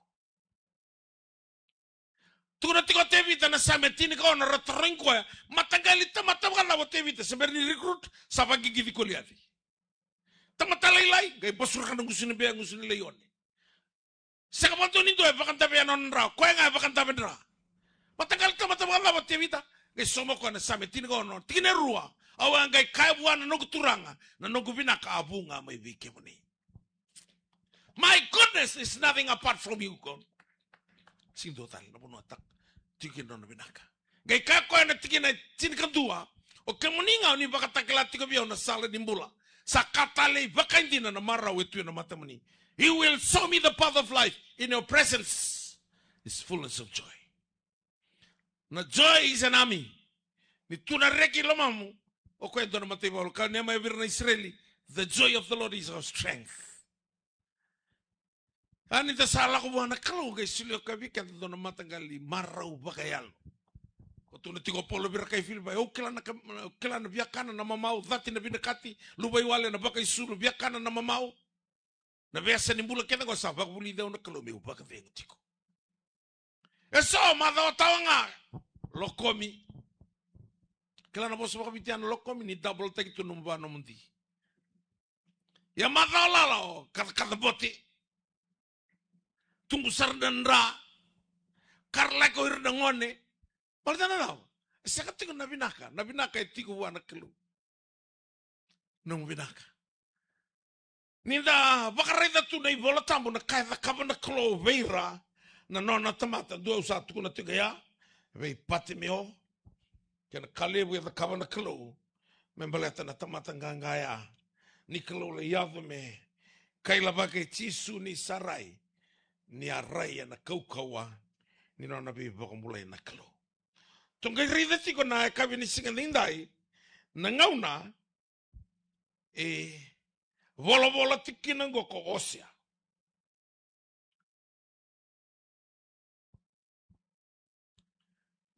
Tukuna tiko o Tevita na Same tinikaono, ra tarogi koya, mataqali tamata vakacava o Tevita, se bera ni recruit, sa vaqiqici Koliaci. Tamata lailai, qai basuraka na gusu ni bea, gusu ni laione. Sega vakadua ni dua e vakadavea nona dra, o koya ga e vakadave dra. Mataqali tamata vakacava o Tevita, qai sauma koya na Same tinikaono, tikina e rua. Au a qai kaya vua na noqu Turaga, na noqu vinaka a vu ga mai vei kemuni. My goodness is nothing apart from you, God. Sega ni dua tale na vanua tiko kina nona vinaka. Qai kaya koya na tikina e tinikadua, o kemuni ga o ni vakatakila tiko vei au na sala ni bula. Sa ka talei vakaidina na marau e tu ena matamuni. You will show me the path of life. In your presence is fullness of joy. Na joy is an army. Ni tu na reki i lomamu, o koya e dua na mataivalu. Kaya o Niemaia vei ira na Isireli, the joy of the Lord is our strength. A ni da sa lako vua na Kalou, qai solia koya vei keda dua na mataqali marau vakayalo. Ko tukuna tiko o Paula vei ira kai Filipai, au kila na ka-, kila na viakana, na mamau, cati na vinakati, luvaiwale, na vakaisulu, viakana, na mamau. Na veiyasa ni bula kece qo sa vakavulici au na Kalou meu vakacegu tiko. E so macawa tawa ga, lokomi. Kila na vosa vakaviti ya na lokomi, ni double taki tu nomu va, nomu di. Ia macawa lala o kacakaca bote. Tubu sara na dra. Karalaki o ira na gone. Baleta na cava? E sega tiko na vinaka. Na vinaka e tiko vua na Kalou. Nomu vinaka. Ni da vakaraica tu na iVola Tabu na ka e cakava na Kalou vei ira na nona tamata, dua au sa tukuna tiko ya, vei Patimeo, kei na ka levu e cakava na Kalou me baleta na tamata qaqa ya. ni Kalou lai yaco me kailavaka e Jisu ni sa rai, ni a rai ena kaukauwa ni nona veivakabulai na Kalou. Tou qai raica tiko na yakavi ni siga nidai, na gauna e volavola tiko kina oqo ko Osea.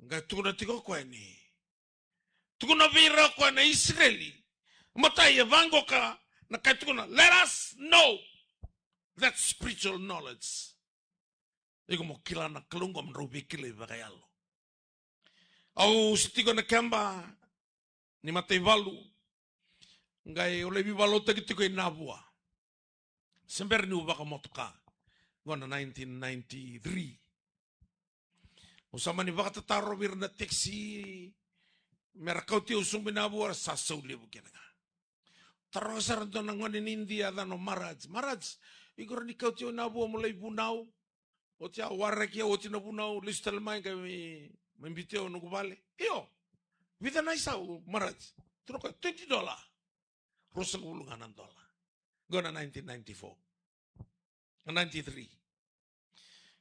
Qai tukuna tiko o koya ni, tukuna vei ira o koya na Isireli. Matai e vaqo ka na ka e tukuna, let us know that spiritual knowledge. Iko mo kila na Kalou qo, mo drau veikilai vakayalo. Au se tiko na keba ni mataivalu, qai au lai veivakalotutaki tiko i Navua. Se bera niu vakamotoka. Qo na nineteen ninety-three. Au sa mani vakatataro vei ira na taxi me ra kauti au sobu i Navua, ra sa sau levu kece ga. Taroga sara dua na gone ni Idia, yacana o Maharaj. Maharaj, iko rawa ni kauti au i Navua mo lai vunau? Oti au waraki, au oti na vunau, lesu tale mai qai mai, mai biuti au e noqu vale. Io. Vica na isau, Maharaj? Tukuna o koya, twenty dollar. Ruasagavulu ga na dola. Qo na nineteen ninety-four. Na ninety-three.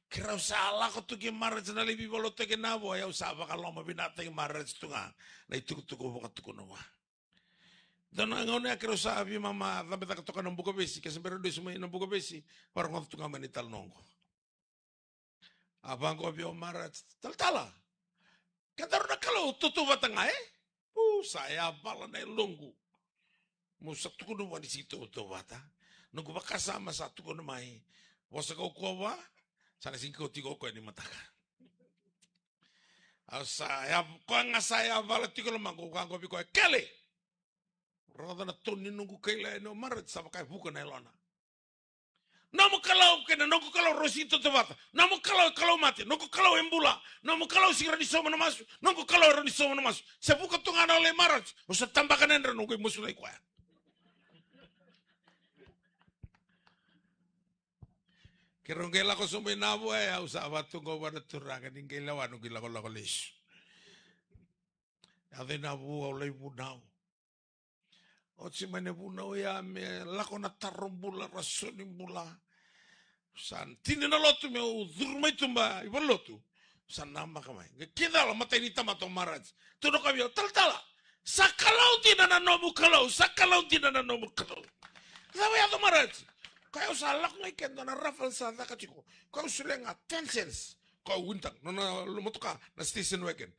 Keirau sa lako tu kei Maharaj na lai veivakalotutaki e Navua, au sa vakalomavinakataki Maharaj tu ga na itukutuku au vakatukuna vua. Dua na gauna ya keirau sa veimama cabetaka toka na Bukavesi, ke se bera ni lesu mai na Bukavesi, varogoca tu ga mai na italanoa qo. A vaqo vei au o Maharaj, talatala, kedaru na Kalou tautauvata ga, e? Pu, sa yavala na yaloqu. Meu sa tukuna vua ni sega ni tautauvata. Noqu vakasama sa tukuna mai, vosa kaukauwa vua, sa na sega ni kauti iko o koya ni mataka. Au sa ya, koya ga sa yavala tiko e lomaqu, au vaqo vei koya, kele! Rogoca na tone ni noqu kaila yani o Maharaj, sa vaka e vuka na yalona. Nomu Kalou kei na noqu Kalou rau sega ni tautauvata. Nomu Kalou e Kalou mate, noqu Kalou e bula. Nomu Kalou sega ni rawa ni sauma na masu, noqu Kalou e rawa ni sauma na masu. Se vuka tu ga na yalo i Maharaj, au sa tabaka na yadra, au qai masulaki koya. Keirau qai lako sobu i Navua, e, au sa vaka tu qo vua na turaga, ni qai lewa noqu ilakolako lesu. Yaco i Navua, au lai vunau. Oti mai na vunau ya, me lako na taro bula, raso ni bula. Sa tini na lotu meu curu mai tuba i valenilotu. Sa namaka mai. Qai kidala matai ni tamata o Maharaj. Tukuna o koya vei au, talatala, sa Kalou dina na nomu Kalou, sa Kalou dina na nomu Kalou. Cava e yaco, Maharaj? Koya, au sa lako ga i ke, dua na raffle sa caka tiko. Koya au solia ga ten cents. Koya au winitaka, nona motoka na station wagon.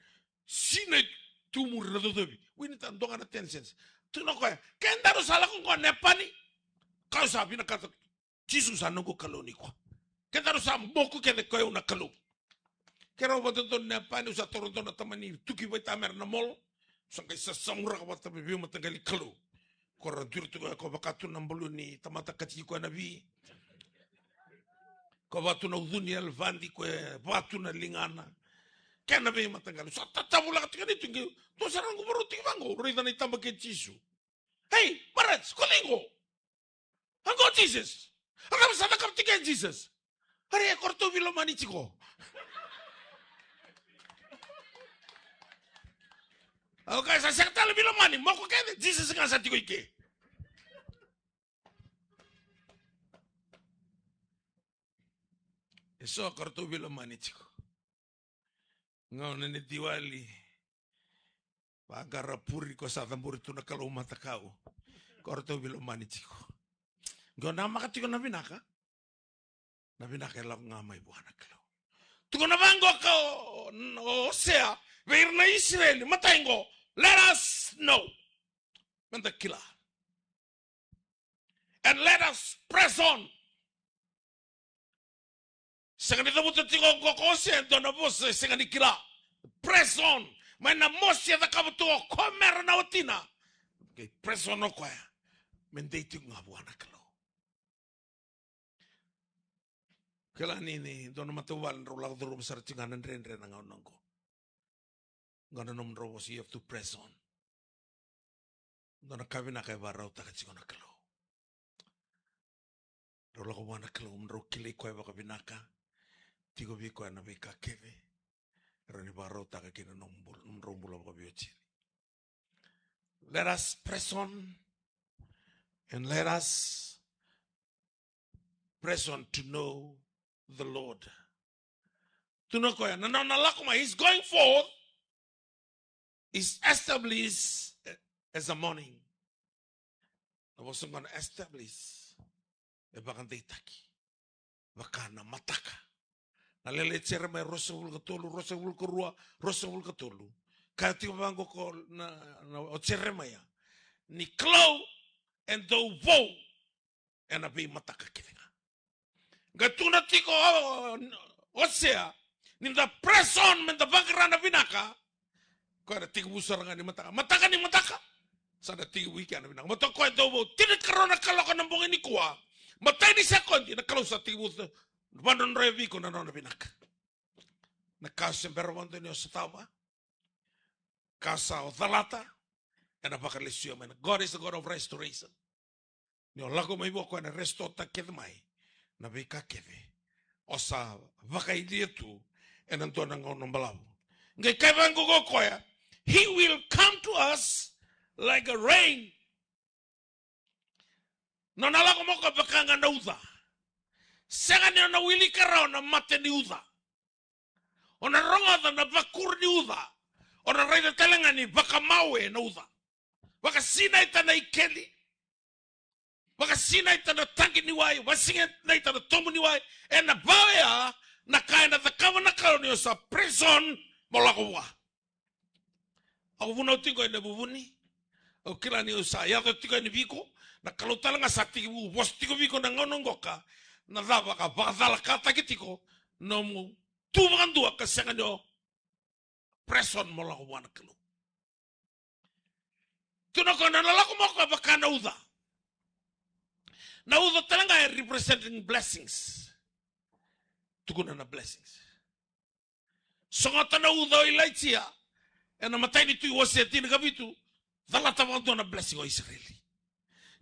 Sinai tu muri na cocovi. Winitaka dua ga na ten cents. Tukuna o koya, kedaru sa lako qo Nepani. Koya au sa vinakata, Jisu sa noqu Kalou nikua. Kedaru sa moku kece, koya au na Kalou. Keirau vakadodonu Nepani, au sa taura dua na tamani tuki vaitamera na molo. Sa qai sasamuraka vata me veimataqali Kalou. Ko ra duri tu koya, ko vaka tu na baluni tamata kati koya na vi. Ko vaka tu na ucu ni elevadi, ko e vaka tu na ligana. Kena veimataqali. Sa tatavulaka tiko ni tu qai, dua sara noqu varau tiko vaqo, au raica na itaba kei Jisu. Ei, Maharaj, ko cei qo? A qo o Jisas. A cava sa cakava tiko o Jisas? Ari, e, ko ratou veilomani tiko. Au kaya, sa sega tale veilomani, moko kece, Jisas ga sa tiko i ke. E so ko ratou veilomani tiko. Gauna ni Diwali, vaqara puri, ko sa cabori tu na kalou matakau. Ko ratou veilomani tiko. Qo namaka tiko na vinaka. Na vinaka e lako ga mai vua na Kalou. Tukuna vaqo o, o Osea vei ira na Isireli, matai qo, let us know. Meda kila. And let us press on. Sega ni cavuta tiko qo ko Osea e dua na vosa e sega ni kila. Press on. Mai na mosi e cakava tu o Komera na watina. Okay, press on o koya. Me dei tiko ga vua na Kalou. Kila ni, ni dua na matavuvale drau lako curuma sara tiko ga na dredre na gauna qo. Qo na nomudrau vosa, you have to press on. Dua na ka vinaka e vakarautaka tiko na Kalou. Drau lako vua na Kalou, mo drau kilai koya vakavinaka. Tiko vei koya na veika kece e rawa ni vakarautaka kina nomu bul-, nomudrau bula vakaveiwatini. Let us press on. And let us press on to know the Lord. Tukuna o koya, na nona lako mai, he's going forth, is established as a morning. Na vosa qo na establish, e vakadeitaki. Vaka na mataka. Na lele i Jeremaia ruasagavulu ka tolu, ruasagavulu ka rua, ruasagavulu ka tolu. Kaya tiko vaqo ko na, na, o Jeremaia. Ni Kalou e dau vou ena veimataka kece ga. Qai tukuna tiko o, o, Osea, ni da press on, me da vaqara na vinaka, koya na tekivu sara ga ni mataka. Mataka ni mataka, sa na tekivu i kea na vinaka. Mataka koya dau vou, tinikarua na kaloko na bogi nikua. Matai ni sekodi, na Kalou sa tekivu sa vadrodroya vei iko na nona vinaka. Na ka se bera vakadua ni o sotava, ka sa o calata, ena vakalesuya mai. God is the God of restoration. Ni o lako mai vua, o koya na restore-taka kece mai na veika kece o sa vakayalia tu ena dua na gauna balavu. Qai kaya vaqo o koya, he will come to us like a rain. Nona lako mai o koya vaka ga na uca. Sega ni o na wilika rawa na mate ni uca. O na rogoca na vakuru ni uca. O na raica tale ga ni vakamawe na uca. Vakasinaita na ikeli. Vakasinaita na taqi ni wai, vakasinaita na tobu ni wai. Ena va oya na ka ena cakava na Kalou ni o sa press on mo lako vua. Au vunau tiko ena vuvuni. Au kila ni au sa yaco tiko yani vei iko. Na Kalou tale ga sa tekivu vosa tiko vei iko na gauna qoka. Na cava ka vakacalakataki tiko nomu tu vakadua ka sega ni o press on mo lako vua na Kalou. Tukuna o koya na lako mai o koya vaka na uca. Na uca tale ga e representing blessings. Tukuna na blessings. Sogota na uca o Ilaija ena imatai ni Tui, wase tinikavitu, calata vakadua na blessing o Isireli.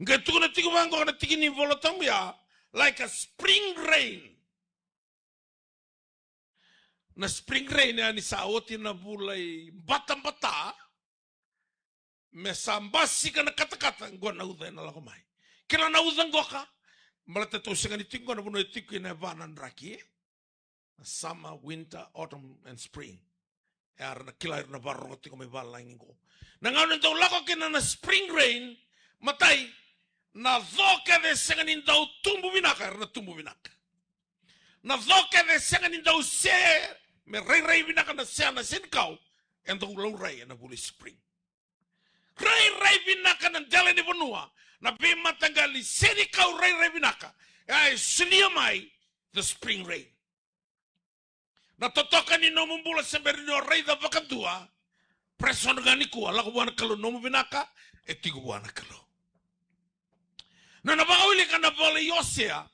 Qai tukuna tiko vaqo na tiki ni Vola Tabu ya, like a spring rain. Na spring rain ya ni sa oti na vula i batabata, me sa basika na katakata, qo na uca ena lako mai. Kila na uca qoka, baleta tou sega ni tiko qo na vanua e tiko kina e va na draki, e? Na summer, winter, autumn and spring. E, era na kila, era na vakarorogo tiko mai valagi qo. Na gauna e dau lako kina na spring rain, matai, na co kece e sega ni dau tubu vinaka, era na tubu vinaka. Na co kece e sega ni dau se, me rairai vinaka na sea, na senikau, e dau laurai ena vula i spring. Rairai vinaka na dela ni vanua, na veimataqali, senikau rairai vinaka. E a e solia mai the spring rain. Na totoka ni nomu bula se bera ni o raica vakadua, press on ga nikua, lako vua na Kalou, nomu vinaka e tiko vua na Kalou. Na, na vakawilika na vola i Osea,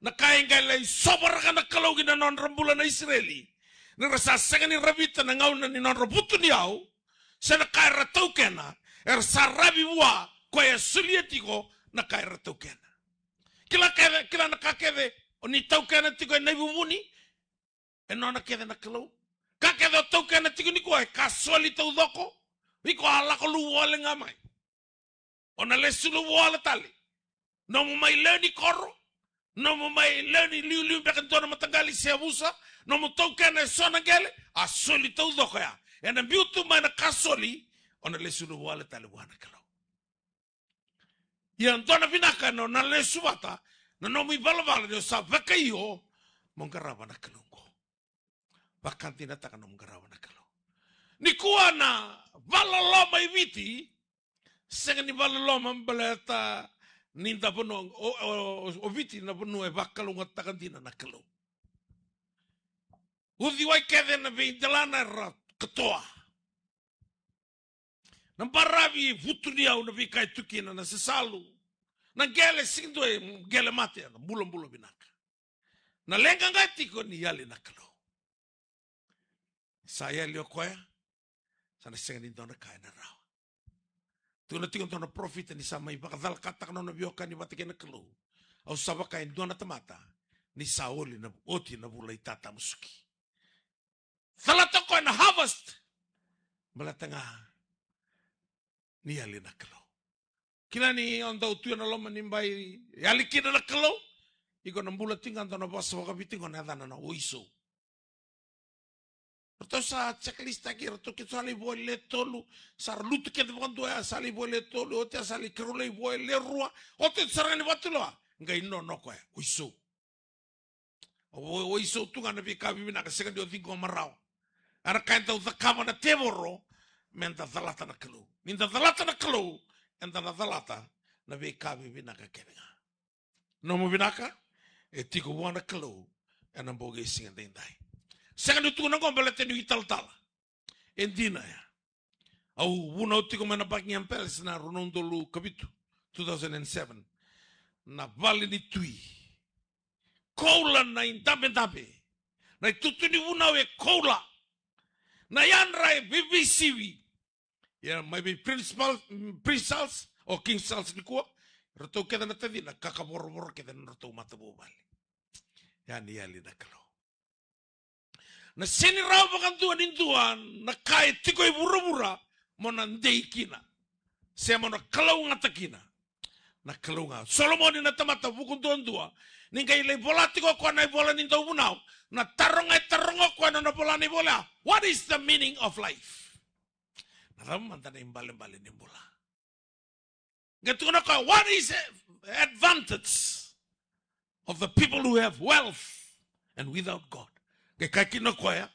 na ka e qai lai sovaraka na Kalou ki na nodra bula na Isireli. Ni ra sa sega ni ravita na gauna ni nodra vutuniyau, se na ka era taukena, era sa ravi vua, koya e solia tiko na ka era taukena. Kila kece, kila na ka kece o ni taukena tiko ena ivuvuni, e nona kece na Kalou. Ka kece o taukena tiko nikua e ka soli taucoko. Iko a lako luvu wale ga mai. O na lesu luvu wale tale. Nomu mai lewe ni koro. Nomu mai lewe ni liuliu beka dua na mataqali se yavusa. Nomu taukena e so na qele. A soli taucoko ya. Ena biu tu mai na ka soli. O na lesu luvu wale tale vua na Kalou. Ia dua na vinaka na, na lesu vata, na nomu ivalavala ni o sa vakaio, mo qarava na Kalou qo. Vakadinataka nomu qarava na Kalou. Nikua na vakaloloma i Viti, sega ni vakaloloma baleta ni da vanua, o, o, o Viti na vanua e vakalougatataka dina na Kalou. Uciwai kece na veidelana era katoa. Na baravi e vutuniyau na veika e tu kina, na sasalu. Na qele sega ni dua e qele mate, na bulabula vinaka. Na leqa ga e tiko ni yali na Kalou. Sa yali o koya, sa na sega ni dua na ka ena rawa. Tukuna tiko dua na parofita ni sa mai vakacalakataka nona veiwekani vata kei na Kalou. Au sa vaka e dua na tamata ni sa oli na, oti na vula i tatamusuki. Calata o koya na harvest. Baleta ga ni yali na Kalou. Kila ni o dau tu ena loma ni bai yali kina na Kalou. Iko na bula tiko ga, dua na vosa vakaviti qo na yacana na oisou. Ratou sa checklist taki, ratou kece sa lai vua e le tolu, sa ra lutu kece vakadua ya, sa lai vua e le tolu, oti ya sa lai karua lai vua e le rua, oti sara ga ni vakatulewa, qai nono koya, oisou. O, o, oisou tu ga na veika vivinaka, sega ni o ciqoma rawa. Era ka e dau cakava na tevoro, me da calata na Kalou. Ni da calata na Kalou, eda na calata na veika vivinaka kece ga. Nomu vinaka e tiko vua na Kalou ena bogi e siga daidai. Sega ni tukuna qo baleta niu italatala. E dina ya. Au vunau tiko mai na Buckingham Palace na rua na udolu ka vitu, two thousand and seven. Na vale ni tui. Koula na idabedabe. Na itutu ni vunau e koula. Na yadra e veiveisivi. Ia mai vei Principal, mm, Prince Charles, o King Charles nikua, ratou kece na tacina, kakavorovoro kece na nodratou matavuvale. Ia ni yali na Kalou. Na sega ni rawa vakadua ni dua na ka e tiko e vuravura mo na dei kina, se mo na kalougata kina. Na Kalou ga. Solomoni na tamata vuku duadua, ni qai lai vola tiko o koya na ivola ni Dauvunau, na taro ga e taroga o koya na nona vola na ivola ya, what is the meaning of life? Na cava mada na ibalebale ni bula? Qai tukuna o koya, what is the advantage of the people who have wealth and without God? Qai kaya kina o koya,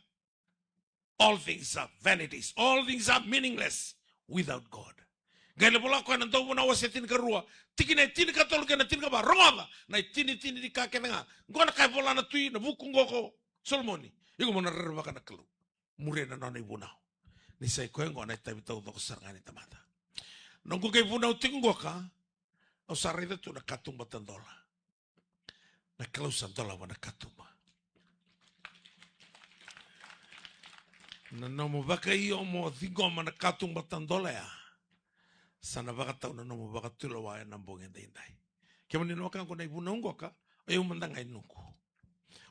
all things are vanities, all things are meaningless without God. Qai lai vola o koya na Dauvunau wase tinikarua, tikina e tinikatolu kei na tinikava, rogoca na itinitini ni ka kece ga. Qo na ka e vola na tui, na vuku qo ko Solomoni. Iko mo na rerevaka na Kalou. Muria na nona ivunau. Ni sa i koya oqo na itavi taucoko sara ga ni tamata. Noqu qai vunau tiko qoka, au sa raica tu na katuba tadola. Na Kalou sa dolava na katuba. Na nomu vakaio mo ciqoma na katuba tadola ya, sa na vakatau na nomu vakatulewa ena bogi daidai. Kemuni na wekaqu, na ivunau qoka, o yau mada ga e noqu.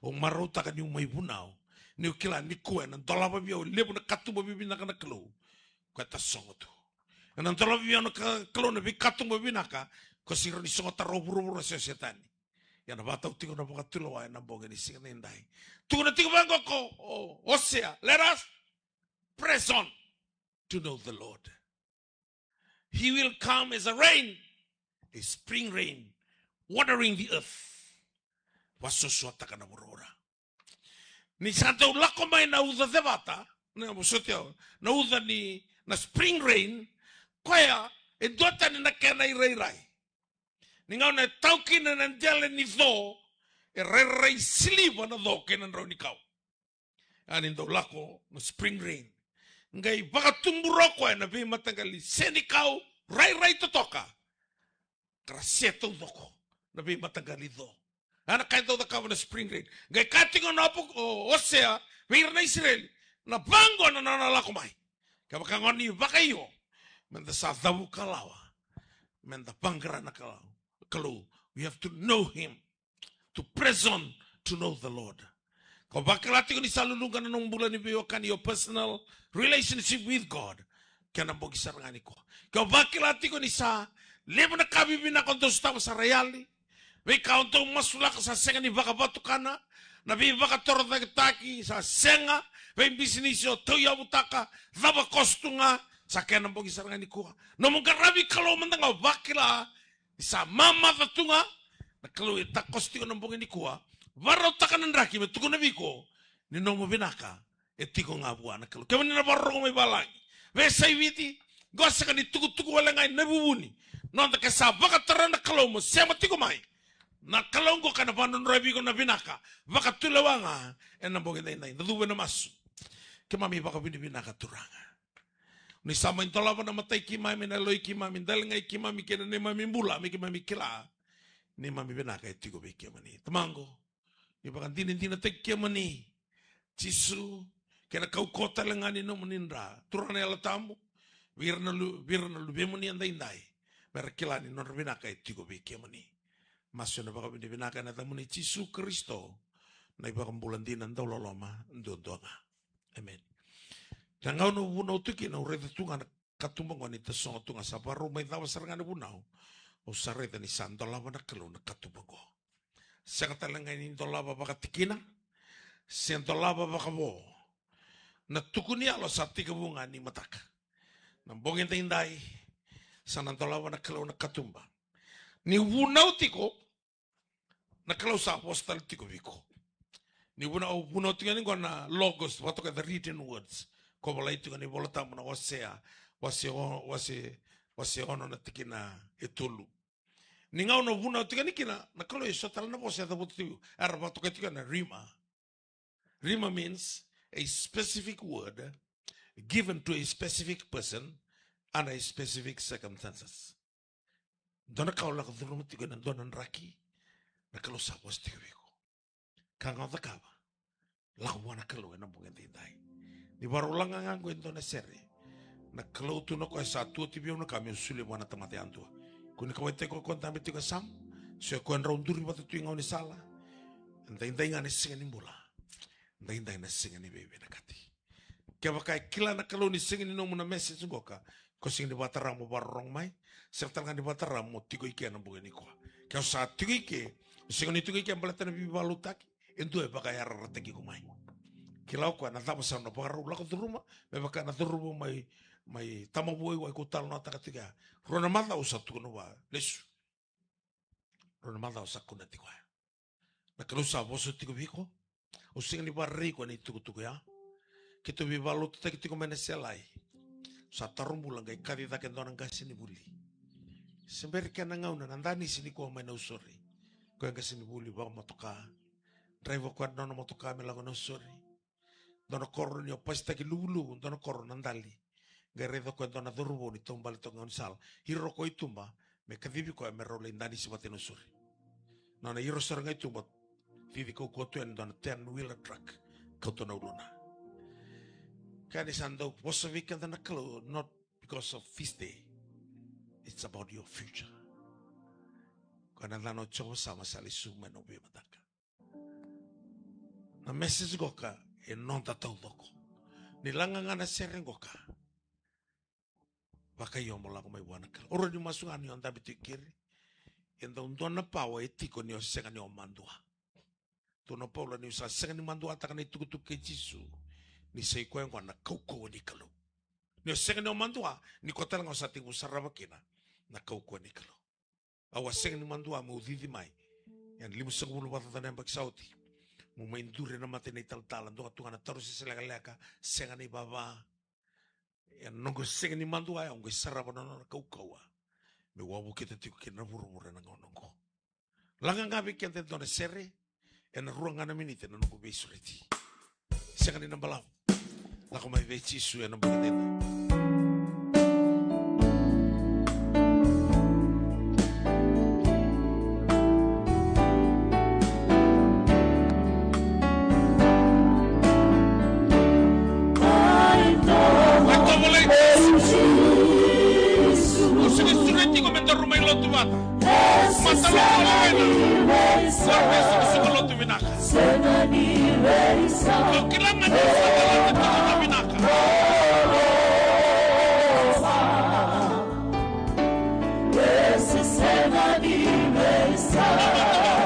Au marautaka niu mai vunau, niu kila nikua ena dolava vei au e levu na katuba vivinaka na Kalou. Koya e tasogo tu. Ena dolava vei au na ka, Kalou na veikatuba vinaka, ko sega ni sogota rawa o vuravura se o Setani. Ia na vakatau tiko na vakatulewa ena bogi ni siga daidai. Tukuna tiko vaqo ko, o, Osea, let us press on to know the Lord. He will come as a rain, a spring rain, watering the earth. Vasuasuataka na vuravura. Ni sa dau lako mai na uca cevata, na vosoti au, na uca ni, na spring rain, koya e duatani na kena irairai. Ni gauna e tau kina na dela ni co, e rairai siliva na co kei na drau ni kau. A ni dau lako na spring rain. Qai vakatubura o koya na veimataqali senikau rairai totoka. Ka ra se taucoko na veimataqali co. A na ka e dau cakava na spring rain. Qai kaya tiko na Apo-, o Osea vei ira na Isireli, na vaqo na nona lako mai. Kevaka gona ni vakaio, meda sa cavuka lawa, meda vaqara na Kalou. Kalou, we have to know him. To press on to know the Lord. Ke o vakila tiko ni sa luluqa na nomu bula ni veiwekani, your personal relationship with God, kena bogi sara ga nikua. Ke o vakila tiko ni sa levu na ka vivinaka o dau sotava sa ra yali, veika o dau masulaka sa sega ni vakavatukana, na veivakatorocaketaki sa sega, veibisinisi o tauyavutaka, cava koso tu ga, sa kena bogi sara ga nikua. Nomu qaravi Kalou mada ga o vakila ni sa mamaca tu ga, na Kalou e takoso tiko na bogi nikua. Varautaka na draki me tukuna vei iko ni nomu vinaka e tiko ga vua na Kalou. Kevaka ni na vakarorogo mai valagi, veiyasai Viti, qo sega ni tukutuku wale ga i Navuvuni. Noda ke sa vakatara na Kalou mo sema tiko mai, na Kalou qo ka na vanodroya vei iko na vinaka vakatulewa ga ena bogi daidai. Da cuva ena masu. Keimami vakavinavinaka Turaga. Ni sa mai dolava na matai keimami, na yaloi keimami, daligai keimami kei na neimami bula, me keimami kila neimami vinaka e tiko vei kemuni. Tamaqu, ni vakadinadinataki kemuni Jisu, kei na kaukauwa tale ga ni nomuni dra. Turaga na Yalo Tabu, vei ira na lu-, vei ira na luvemuni edaidai, me ra kila ni nodra vinaka e tiko vei kemuni. Masu ena vakavinavinaka ena yacamuni Jisu Karisito, na iVakabula dina dauloloma duadua ga. Amen. Na gauna au vunau tu kina, au raica tu ga na katuba qo ni tasogo tu ga, sa vakarau mai cava sara ga na vunau. Au sa raica ni sa dolava na Kalou na katuba qo. Sega tale ga ni dolava vakatikina, se dolava vakavo. Na tuku ni yalo sa tekivu ga ni mataka. Na bogi daidai, sa na dolava na Kalou na katuba. Ni vunau tiko, na Kalou sa vosa tale tiko vei iko. Ni vunau, vunau tiko yani qo na logos, vatoka the written words. Ko volai tiko ni Vola Tabu na Osea, wase o-, wase, wase ono na tikina e tolu. Ni gauna o vunau tiko yani kina, na Kalou e so tale na vosa e cavuta tiko, era vatoka tiko na rhema. Rhema means a specific word given to a specific person under a specific circumstances. Dua na ka o lako curuma tiko ena dua na draki, na Kalou sa vosa tiko vei iko. Ka ga o cakava, lako vua na Kalou ena bogi daidai. Ni vakarau laga ga qo e dua na sere, na Kalou tu na koya sa tu oti vei au na ka meu solia vua na tamata yadua. Ko ni kauaitaki koya ko dabe tiko e Sam, se o koya drau duri vata tu i gaunisala. Daidai ga na siga ni bula. Daidai na siga ni veivinakati. Kevaka e kila na Kalou ni sega ni nomu na message qoka, ko sega ni vakatara mo vakarorogo mai, sega tale ga ni vakatara mo tiko i ke ena bogi nikua. Ke o sa tiko i ke, o sega ni tiko i ke baleta na veivakalotutaki, e dua e vakayarayarataki iko mai. Kila o koya na cava sa na vakarau lako curuma, me vaka na cauravou mai, mai Tamavua wai ko talanoataka tiko ya. Rua na macawa sa tukuna vua, lesu. Rua na macawa sa kuna tiko ya. Na Kalou sa vosa tiko vei iko. Au sega ni vakarerei iko ena itukutuku ya. Keitou veivakalotutaki tiko mai na Selai. Sa taro bula qai kaci cake e dua na qasenivuli. Se bera kena gauna na danisi nikua mai Nausori. Koya qasenivuli vakamotoka. Draiva koya na nona motoka me lako Nausori. Dua na koro ni o pasitaki luvuluvu, dua na koro na dali. Qai raica koya dua na cauravou ni taubale toka gaunisala. Iro koya i tuba, me kacivi koya me rau lai danisi vata i Nausori. Nona iro sara ga i tuba, cici kaukauwa tu yani dua na ten wheeler truck. Kauta na uluna. Kaya ni sa dau vosa vei keda na Kalou, not because of this day. It's about your future. Koya na cana o Jiova Sama sa lesu mai na veimataka. Na message qoka e noda taucoko. Ni laga ga na sere qoka. Vakaio mo lako mai vua na Kalou. O rawa ni masu ga ni o dabe tiko keri. E dau dua na pawa e tiko ni o sega ni o madua. Tukuna o Paula ni o sa sega ni maduataka na itukutuku kei Jisu. Ni sa i koya oqo na kaukauwa ni Kalou. Ni o sega ni o madua, ni ko tale ga o sa tekivu sarava kina na kaukauwa ni Kalou. Au a sega ni madua meu cici mai. Ena limasagavulu vakacaca na yabaki sa oti. Meu mai duri ena mata ni talatala, dua tu ga na taro sese lekaleka, sega ni vava. Ena noqu sega ni madua, au qai sarava na nona kaukauwa. Meu wavokita tiko kina na vuravura ena gauna oqo. Laga ga vei keda e dua na sere, ena rua ga na miniti ena noqu veisureti. Sega ni na balavu. Lako mai vei Jisu ena bogi daidai. Mai tovolei Jisu. Au sega ni sureti iko me daru mai lotu vata. Matalotu na vena. Sa me suka lotu vinaka. Au kila ga ni sa lako tiko na vinaka. Au kila ga ni sa lako tiko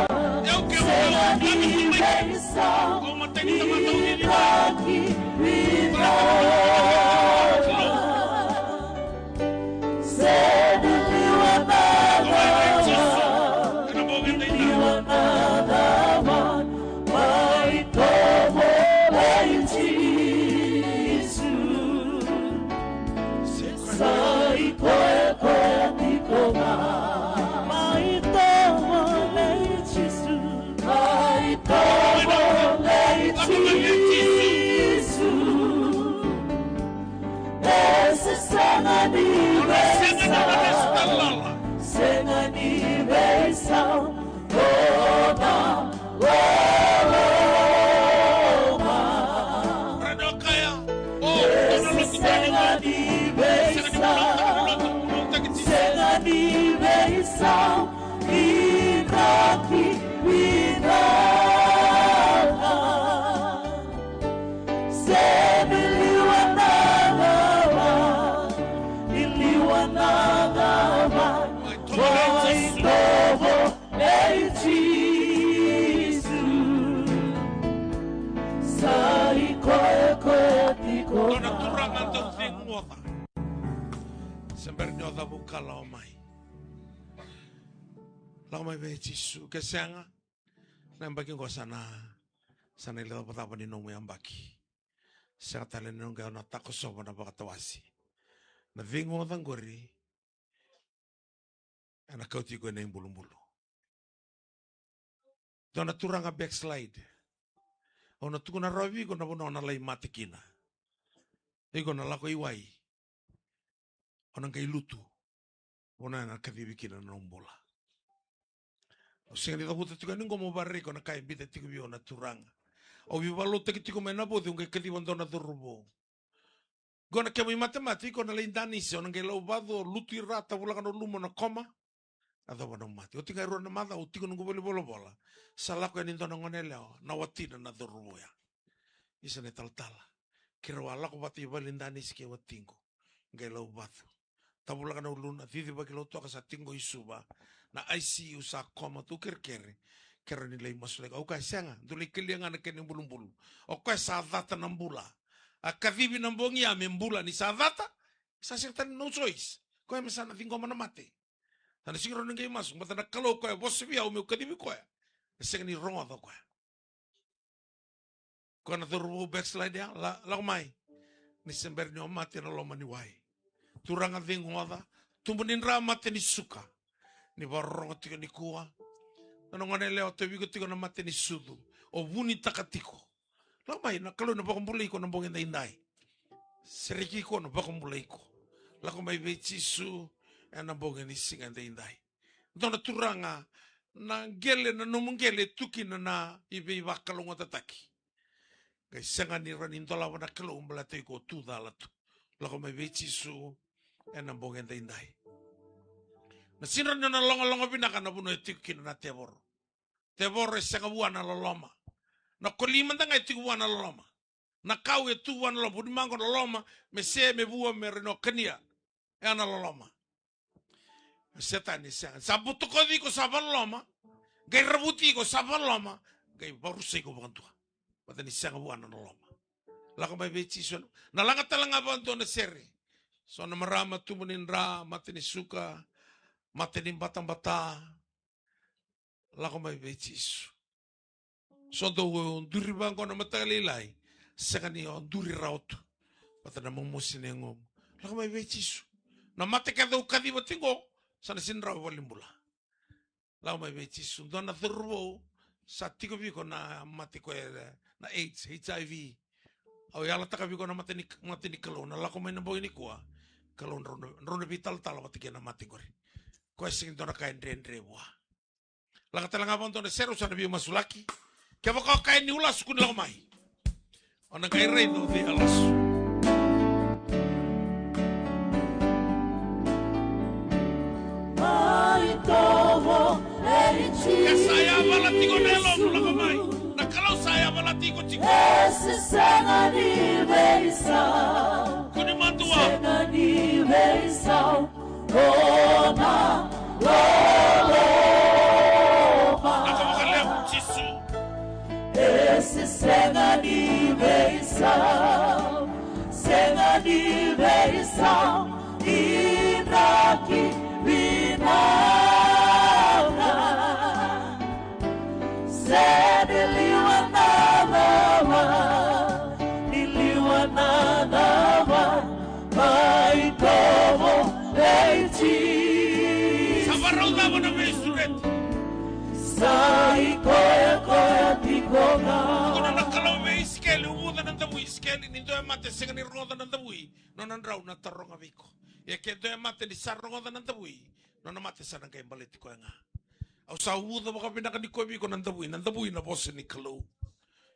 na vinaka. Mai tovolei Jisu. Mai tovolei Jisu. E se sega ni veisau. Sega ni veisau. Toba, toba. E se sega ni veisau. Sega ni veisau. Vinaka, vinaka. Dua na turaga dau cegu oca. Se bera ni o cavuka, lako mai. Lako mai vei Jisu, ke sega, na yabaki qo sa na, sa na icavacava ni nomu yabaki. Sega tale ni noqu na takosova na vakatawase. Na cegu oca qori, ena kauti iko ena ibulubulu. Dua na turaga backslide. Au na tukuna rawa vei iko na vanua o na lai mate kina. Iko na lako i wai. O na qai lutu. Vanua ena kacivi kina na nomu bula. Au sega ni cavuta tiko yani qo mo vakaraica na ka e biuta tiko vei au na turaga. Au veivakalotutaki tiko mai na voci, au qai kaciva dua na cauravou. Qo na kemu imatemate, iko na lai danisi, o na qai lauvacu, lutu i ra, tavulaka na ulumu, na koma. Yacova na mate. Oti ga e rua na macawa, au tiko noqu valenivolavola. Sa lako yani dua na gone yalewa, na watina na cauravou ya. Isa na italatala. Keirau a lako vata i vale ni danisi kei watiqu. Qai lauvacu. Tavulaka na uluna, cicivaki lautoka, sa tiko i Suva. Na I C U sa koma tu, kerekere. Keirau ni lai masulaki. Au kaya sega, dou lai kelia ga na kena ibulubulu. O koya sa cata na bula. A kacivi na bogi ya me bula, ni sa cata, sa sega tale ni no choice. Koya me sa na ciqoma na mate. Sa na sega ni rawa ni qai masu, baleta na Kalou koya e vosa vei au meu kacivi koya. E sega ni rogoca o koya. Koya na cauravou backslide ya, la, lako mai. Ni se bera ni o mate ena loma ni wai. Turaga cegu oca, tubu ni dra, mate ni suka. Ni vakarorogo tiko nikua. Nona gone yalewa, tauvi iko tiko na mate ni sucu. O vunitaka tiko. Lako mai, na Kalou na vakabulai iko na bogi edaidai. Sereki iko, na vakabulai iko. Lako mai vei Jisu ena bogi ni siga edaidai. Dua na turaga, na qele, na nomu qele e tu kina na iveivakalougatataki. Qai sega ni rawa ni dolava na Kalou baleta iko tu cala tu. Lako mai vei Jisu ena bogi edaidai. Na sega ni rawa ni na logaloga vinaka na vanua e tiko kina na tevoro. Tevoro e sega vua na loloma. Na koli mada ga e tiko vua na loloma. Na kau e tu vua na loloma. Vunimaqo na loloma, me se, me vua, me rawa ni o kania. E a na loloma. Setani e sega. Sa butakoci iko sa vakaloloma. Qai ravuti iko sa vakaloloma. Qai vakarusai iko vakadua. Baleta ni sega vua na loloma. Lako mai vei Jisu. Na laga tale ga vakadua na sere. So na marama, tubu ni dra, mate ni suka, mate ni batabata. Lako mai vei Jisu. So dou duri vaqo na mataka lailai, sega ni o duri rawa tu. Baleta na momosi ni yagomu. Lako mai vei Jisu. Na mate kece au kaciva tiko, sa na sega ni rawa valenibula. Lako mai vei Jisu. Dua na cauravou, sa tiko vei iko na mate koya, na AIDS, H I V. Au yalataka vei iko na mate ni, mate ni Kalou, na lako mai na bogi nikua. Kalou drau na, drau na veitalatala vata kei na mate qori. Koya sega ni dua na ka e dredre vua. Lako tale ga vakadua na sere, au sa na veimasulaki. Kevaka o kaya niu lasu, kua ni lako mai. O na qai raica o cei a lasu. Mai tovo vei Jisu. Ke sa yavala tiko na yalomu, lako mai. Na Kalou sa yavala tiko tiko. E se sega ni veisau. Kua ni madua. Sega ni veisau. Lako vakalevu Jisu. E se sega ni veisau, sega ni veisau, ni draki vinaka. Se ni liwa na cava, ni liwa na cava, mai tovo vei Jisu. Sa varau cava na veisureti? Sa i koya, koya tiko ga. Tukuna na Kalou vei Isikeli, uvuca na davui Isikeli, ni dua e mate sega ni rogoca na davui, nona drau na taroga vei iko. Ia ke dua e mate ni sa rogoca na davui, nona mate sa na qai baleti koya ga. Au sa uvuca vakavinaka nikua vei iko na davui, na davui na vosa ni Kalou.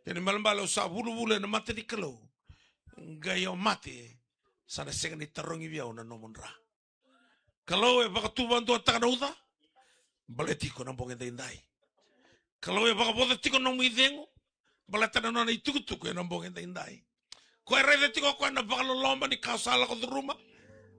Ia ni balebale au sa vulavula ena mata ni Kalou. Qai o mate, sa na sega ni tarogi vei au na nomu dra. Kalou e vakatuvaduataka na uca, baleti iko na bogi edaidai. Kalou e vakavoca tiko na nomu icegu, baleta na nona itukutuku ena bogi edaidai. Koya e raica tiko o koya na vakaloloma ni ka o sa lako curuma.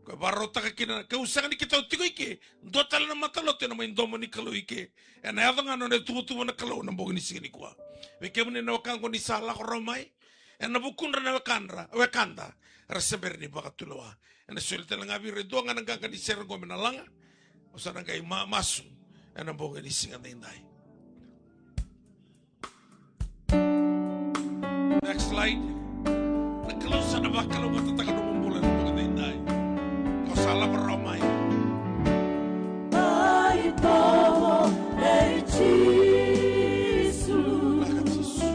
Koya e vakarautaka kina, keu sega ni kitau tiko i ke, dua tale na matalotu ena mai domo ni Kalou i ke. Ena yaco ga na nona ituvatuva na Kalou na bogi ni siga nikua. Vei kemuni na wekaqu ni sa lako rawa mai, Ena vukudra na wekadra, wekada, era se bera ni vakatulewa. Ena soli tale ga vei ira e dua ga na qaqa ni sere qo me na laga. Au sa na qai ma-, masu ena bogi ni siga daidai. Next slide. Na Kalou sa na vakalougatataka nomu bula ena bogi daidai. Ko sa lako rawa mai. Mai tovo nei Jisu. Lako Jisu.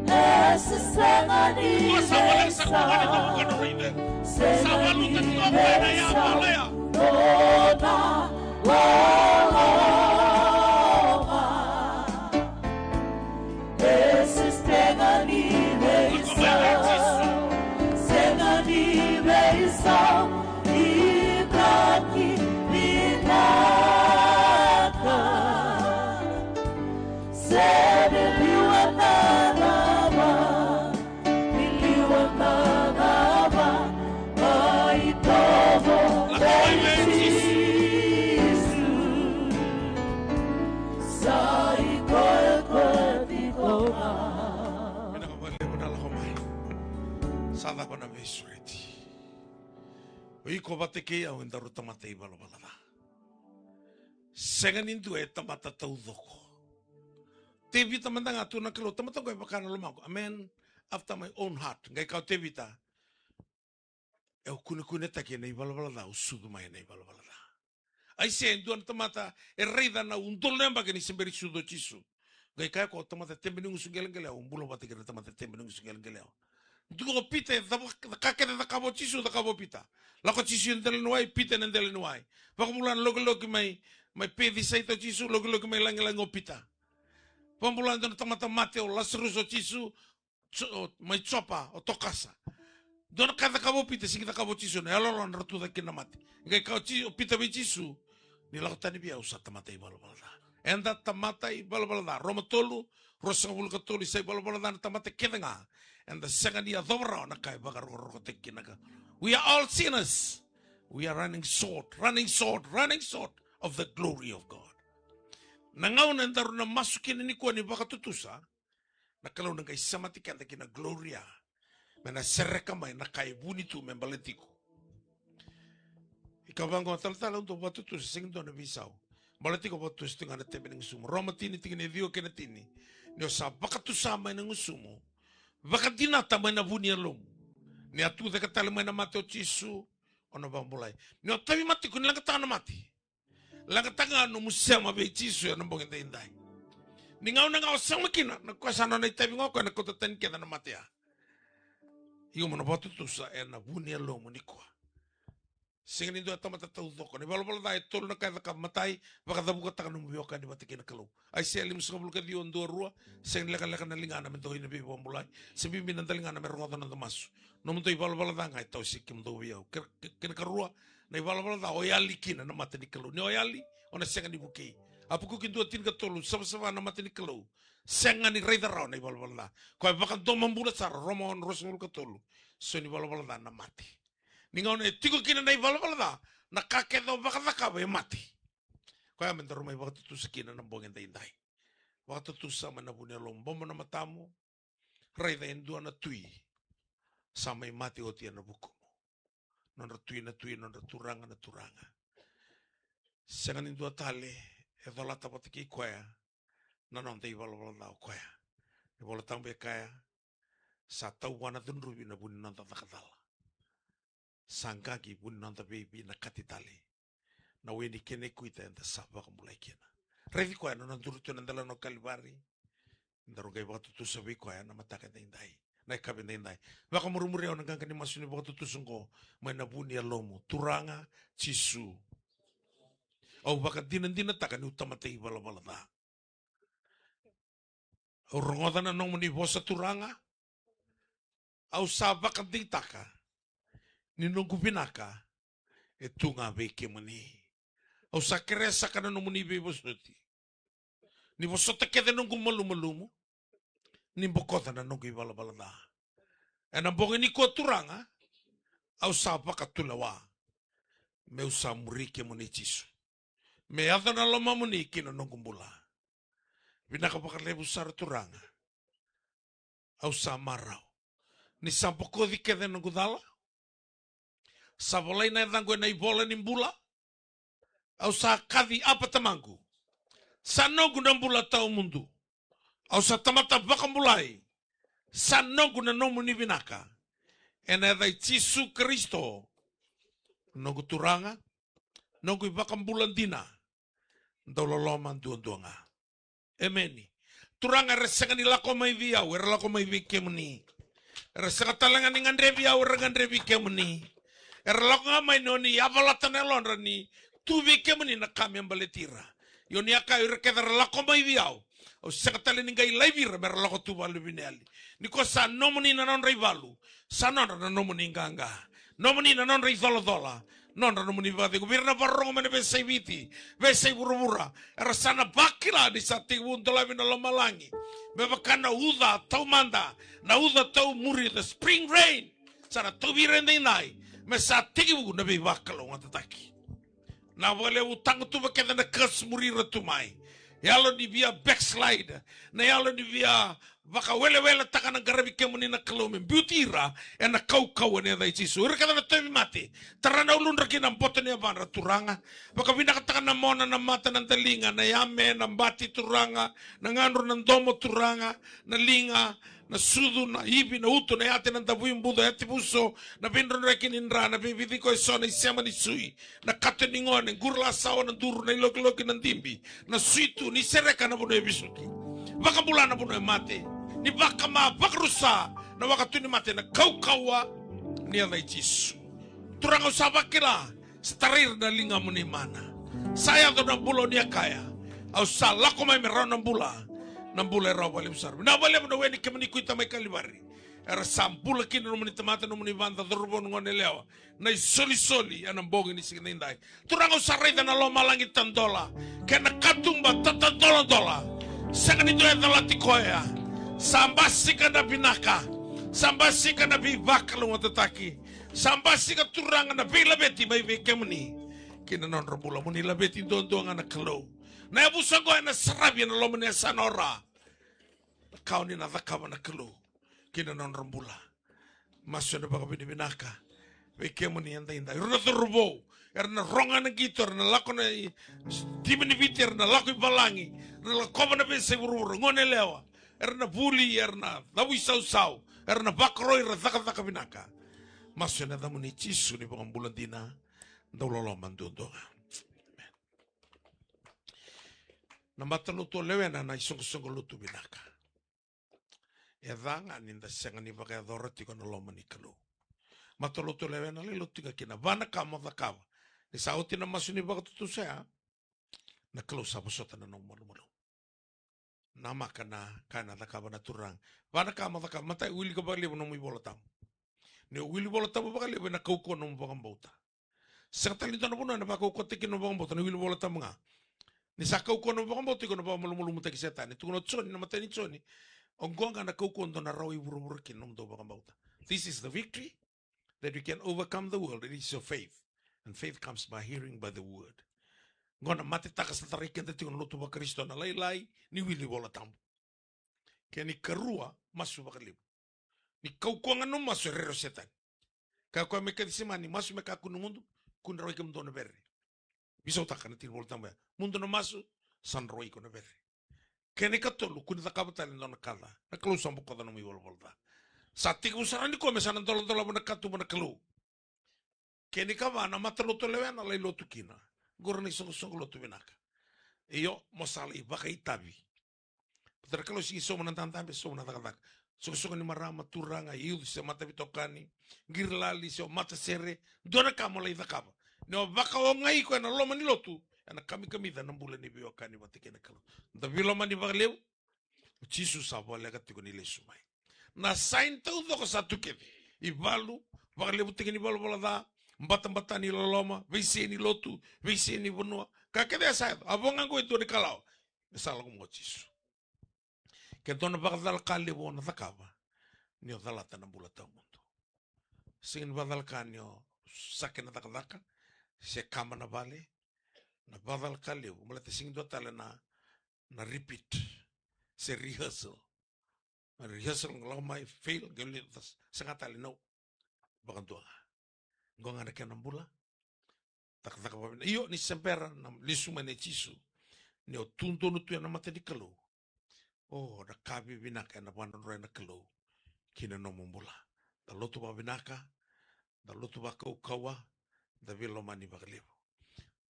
E se sega ni veisau. Ko sa valuta tiko ena ya, valu ya. Nona loloma. E se sega ni veisau, sega ni veisau, ni draki vinaka. Se ni liwa na cava, ni liwa na cava, mai tovo vei Jisu. Sa i koya ko tiko ga. Vinaka vakalevu na lako mai. Sa cava na veisureti. O iko vata kei au edaru tamata ivalavala ca. Sega ni dua e tamata taucoko. Tevita mada ga tu na Kalou, tamata qo e vaka na lomaqu. A man after my own heart. Qai kaya o Tevita, e, au kunekunetaki ena ivalavala ca, au sucu mai ena ivalavala ca. Aisea e dua na tamata e raica na udolu na yabaki ni se bera ni sucu o Jisu. Qai kaya o koya, tamata tebe ni gusu qeleqelewa, au bula vata kei ira na tamata tebe ni gusu qeleqelewa. Dua o Pita, e cava, ka kece e cakava o Jisu, cakava o Pita. Lako o Jisu e dela ni wai, Pita ena dela ni wai. Vakabula na lokiloki mai, mai Pecisaita o Jisu, lokiloki mai lagilagi o Pita. Vakabula e dua na tamata mate o Lasarusa o Jisu, Jo-, o, mai Jopa, o Tokasa. Dua na ka e cakava o Pita, sega ni cakava o Jisu, na yalololoma era tu cake kina na mate. Qai kaya o Ji-, o Pita vei Jisu, ni lako tani vei au, au sa tamata ivalavala ca. Eda tamata ivalavala ca. Roma tolu, ruasagavulu ka tolu, e sa ivalavala ca na tamata kece ga. Eda sega ni yacova rawa na ka e vakarokorokotaki kina ka. We are all sinners. We are running short, running short, running short of the glory of God. Na gauna edaru na masu kina nikua ni vakatutusa, na Kalou na qai semati keda ki na gloria. Me na sereka mai na ka e vuni tu me baleti iko. Ika vaqo, talatala, au dau vakatutusa, sega ni dua na veisau. Baleti iko vakatutusa tiko ga na tebe ni gusumu. Roma tini, tikina e ciwa kei na tini. Ni o sa vakatusa mai na gusumu, vakadinata mai na vu ni yalomu, ni a tucake tale mai na mate o Jisu, o na vakabulai. Ni o tauvimate, ko ni leqataka na mate. Leqataka ga nomu sema vei Jisu ena bogi daidai. Ni gauna ga o sema kina, na koya sa nona itavi ga o koya na kauta tani kece na mate ya. Iko mo na vakatutusa ena vu ni yalomu nikua. Sega ni dua e tamata taucoko. Na ivalavala ca e tolu na ka e cakava. Matai, vakacavukataka nomu veiwekani vata kei na Kalou. Aisea limasagavulu ka ciwa, dua, rua. Sega ni lekaleka na ligana me dua ina veivakabulai, se bibi na daligana me rogoca na noda masu. Nomudou ivalavala ca ga e tawasei kemudou vei au. Kei, kei, kei na karua, na ivalavala ca o yali kina na mata ni Kalou. Ni o yali, o na sega ni vukei. Apakuki dua, tinikatolu, savasava na mata ni Kalou. Sega ni raica rawa na ivalavala ca. Koya e vakadomobula sara, Roma ono, ruasagavulu ka tolu. So ni valavala ca na mate. Ni gauna e tiko kina na ivalavala ca, na ka kece o vakacakava e mate. Koya me daru mai vakatutusa kina na bogi daidai. Vakatutusa mai na vu ni yalomu, bobo na matamu. Raica e dua na tui sa mai mate oti ena vukumu. Nodra tui na tui, nodra turaga na turaga. Sega ni dua tale e colata vata kei koya na noda ivalavala ca o koya. Na iVola Tabu e kaya, sa tau vua na cudruvi na vu ni noda caka cala. Sa qaqi vu ni noda veivinakati tale. Na we ni kena ikuita eda sa vakabulai kina. Raici koya na nona duri tu ena delana o Kalivari. Daru qai vakatutusa vei koya na mataka edaidai, na yakavi edaidai. Vakamurimuri au na qaqa ni masu ni vakatutusa oqo mai na vu ni yalomu. Turaga Jisu, au vakadinadinataka niu tamata ivalavala ca. Au rogoca na nomuni vosa, Turaga. Au sa vakadeitaka ni noqu vinaka e tu ga vei kemuni. Au sa kerea saka na nomuni veivosoti. Ni vosota kece noqu malumalumu. Ni bokoca na noqu ivalavala ca. Ena bogi nikua, Turaga, au sa vakatulewa. Meu sa muri kemuni, Jisu. Me yaco na lomamuni ki na noqu bula. Vinaka vakalevu sara, Turaga. Au sa marau. Ni sa bokoci kece noqu cala. Sa volai na yacaqu ena ivola ni bula. Au sa kaci Apa Tamaqu. Sa noqu na bula tawamudu. Au sa tamata vakabulai. Sa noqu na nomuni vinaka. Ena yaca i Jisu Karisito, noqu Turaga, noqu iVakabula dina, dau loloma duadua ga. Emeni. Turaga, era sega ni lako mai vei au, era lako mai vei kemuni. Era sega tale ga ni gadrevi au, era gadrevi kemuni. Era lako ga mai ni oni yavalata na yalodra ni tu vei kemuni na ka me baleti ira. Io, ni a kaya o ira kece era lako mai vei au, au sega tale ni qai laivi ira me ra lako tu valuvineyali. Ni ko sa nomuni na nodra ivalu, sa nodra na nomuni qaqa. Nomuni na nodra icolacola, nodra nomuni vakacegu. Vei ira na vakarorogo mai na veiyasai Viti, veiyasai vuravura, era sa na vakila ni sa tekivu dolavi na lomalagi. Me vaka na uca taumada, na uca taumuri, the spring rain. Sa na tauvi ira edaidai, me sa tekivu na veivakalougatataki. Na vakalevu tagutuva kece na curse muri ira tu mai. Yalo ni via backslide, na yalo ni via vakaweleweletaka na qaravi kemuni na Kalou me biuti ira ena kaukauwa ni yaca i Jisu. Ira kece na tauvimate, tara na uludra ki na boto ni yavadra Turaga. Vakavinakataka na mona, na mata, na daliga, na yame, na bati Turaga, na gadro, na domo Turaga, na liga, na sucu, na ivi, na uto, na yate, na davui buca, yate vuso, na veidrodroki ni dra, na veiviciko eso, na isema ni sui, na kato ni gone, qurulasawa, na duru, na ilokiloki, na dibi, na suitu, ni sereka na vanua e vesuki. Vakabula na vanua e mate. Ni vakama, vakarusa na wakatu ni mate, na kaukauwa ni yaca i Jisu. Turaga, au sa vakila, sa tarai ira na ligamuni mana. Sa yaco na bula o ni a kaya, au sa lako mai me rawa na bula, na bula e rawa vakalevu sara. Vinaka vakalevu na we ni kemuni kuita mai Kalivari. Era sa bula kina nomuni tamata, nomuni vada, cauravou, na gone yalewa, na isolisoli ena bogi ni siga edaidai. Turaga, au sa raica na lomalagi tadola, kei na katuba tatadoladola. Sega ni dua e calati koya. Sa basika na vinaka, sa basika na veivakalougatataki, sa basika Turaga na veilaveti mai vei kemuni ki na nodra bula. Mo ni laveti duadua ga na Kalou. Na yavusa oqo ena saravi ena loma ni yasana o Ra. Na ka o ni na cakava na Kalou ki na nodra bula. Masu ena vakavinavinaka vei kemuni edaidai. Ira na cauravou era na rogo na qito, era na lako na i-, timi ni Viti, era na lako i valagi, era na lakova na veiyasai vuravura, gone yalewa, era na vuli, era na cavuisausau, era na vakaroi, era cakacaka vinaka. Masu ena yacamuni Jisu, na iVakabula dina, dau loloma duadua ga. Amen. Na matalotu o lewena na isoqosoqo lotu vinaka. E ca ga ni da sega ni vakayacora tiko na loma ni Kalou. Matalotu o lewena, lai lotu tiko kina. Va na ka mo cakava. Ni sa oti na masu ni vakatutusa ya, na Kalou sa vosota na nomu malumalumu. Namaka na ka ena cakava na Turaga. Va na ka mo cakava. Matai, wilika vakalevu nomu iVola Tabu. Ni o wili Vola Tabu vakalevu, ena kaukauwa nomu vakabauta. Sega tale ni dua na vanua ena vakaukauwataki kina nomu vakabauta, na wili Vola Tabu ga. Ni sa kaukauwa nomu vakabauta, iko na vakamalumalumutaki Setani. Tukuna o Joni, na imatai ni Joni, oqo ga na kaukauwa dou na rawai vuravura kina, nomudou vakabauta. This is the victory that we can overcome the world, it is your faith. And faith comes by hearing by the word. Oqo na matetaka sa tarai keda tiko na lotu vaKarisito, na lailai ni wili Vola Tabu. Kena ikarua, masu vakalevu. Ni kaukauwa ga nomu masu, e rere o Setani. Kaya o koya mai Kecisemani, masu me kakua ni mudu, kua ni rawai kemudou na vere. Veisautaka na tiki ni Vola Tabu ya. Mudu na masu, sa na rawai iko na vere. Kena ikatolu, kua ni cakava tale e dua na ka ca. Na Kalou sa bokoca nomu ivalavala ca. Sa tekivu sara nikua me sa na doladolava na katuba na Kalou. Kena ikava, na matalotu o lewena, lai lotu kina. Qori na isoqosoqo lotu vinaka. Io, mo sa lai vakaitavi. Baleta na Kalou sega ni sauma na dadabe, sauma na cakacaka. Soqosoqo ni marama, turaga, youth, se mataveitokani, qiri lali, se o matasere, dua na ka mo lai cakava. Ni o vakaogai iko ena loma ni lotu, ena kamikamica na bula ni veiwekani vata kei na Kalou. Da veilomani vakalevu, o Jisu sa voleka tiko ni lesu mai. Na saini taucoko sa tu kece. Ivalu, vakalevutaki ni valavala ca, batabata ni loloma, veisei ni lotu, veisei ni vanua. Ka kece e sa yaco, a vo ga qo e dua na ikalawa. E sa lako mai o Jisu. Ke dua na vakacalaka levu o na cakava, ni o calata na bula tawamudu. Sega ni vakacalaka ni o sake na cakacaka, se kama na vale, na vakacalaka levu, baleta sega ni dua tale na, na repeat, se rehearsal. E, Rehearsal, lako mai, fail, qai lai, sega tale, no. Vakadua ga. Qo ga na kena bula. Cakacaka vakavinaka. Io, ni se bera na lesu mai nei Jisu, ni o tu donu tu ena mata ni Kalou, o, na ka vivinaka ena vakadrodroya na Kalou ki na nomu bula. Da lotu vakavinaka, da lotu vakaukauwa, da veilomani vakalevu.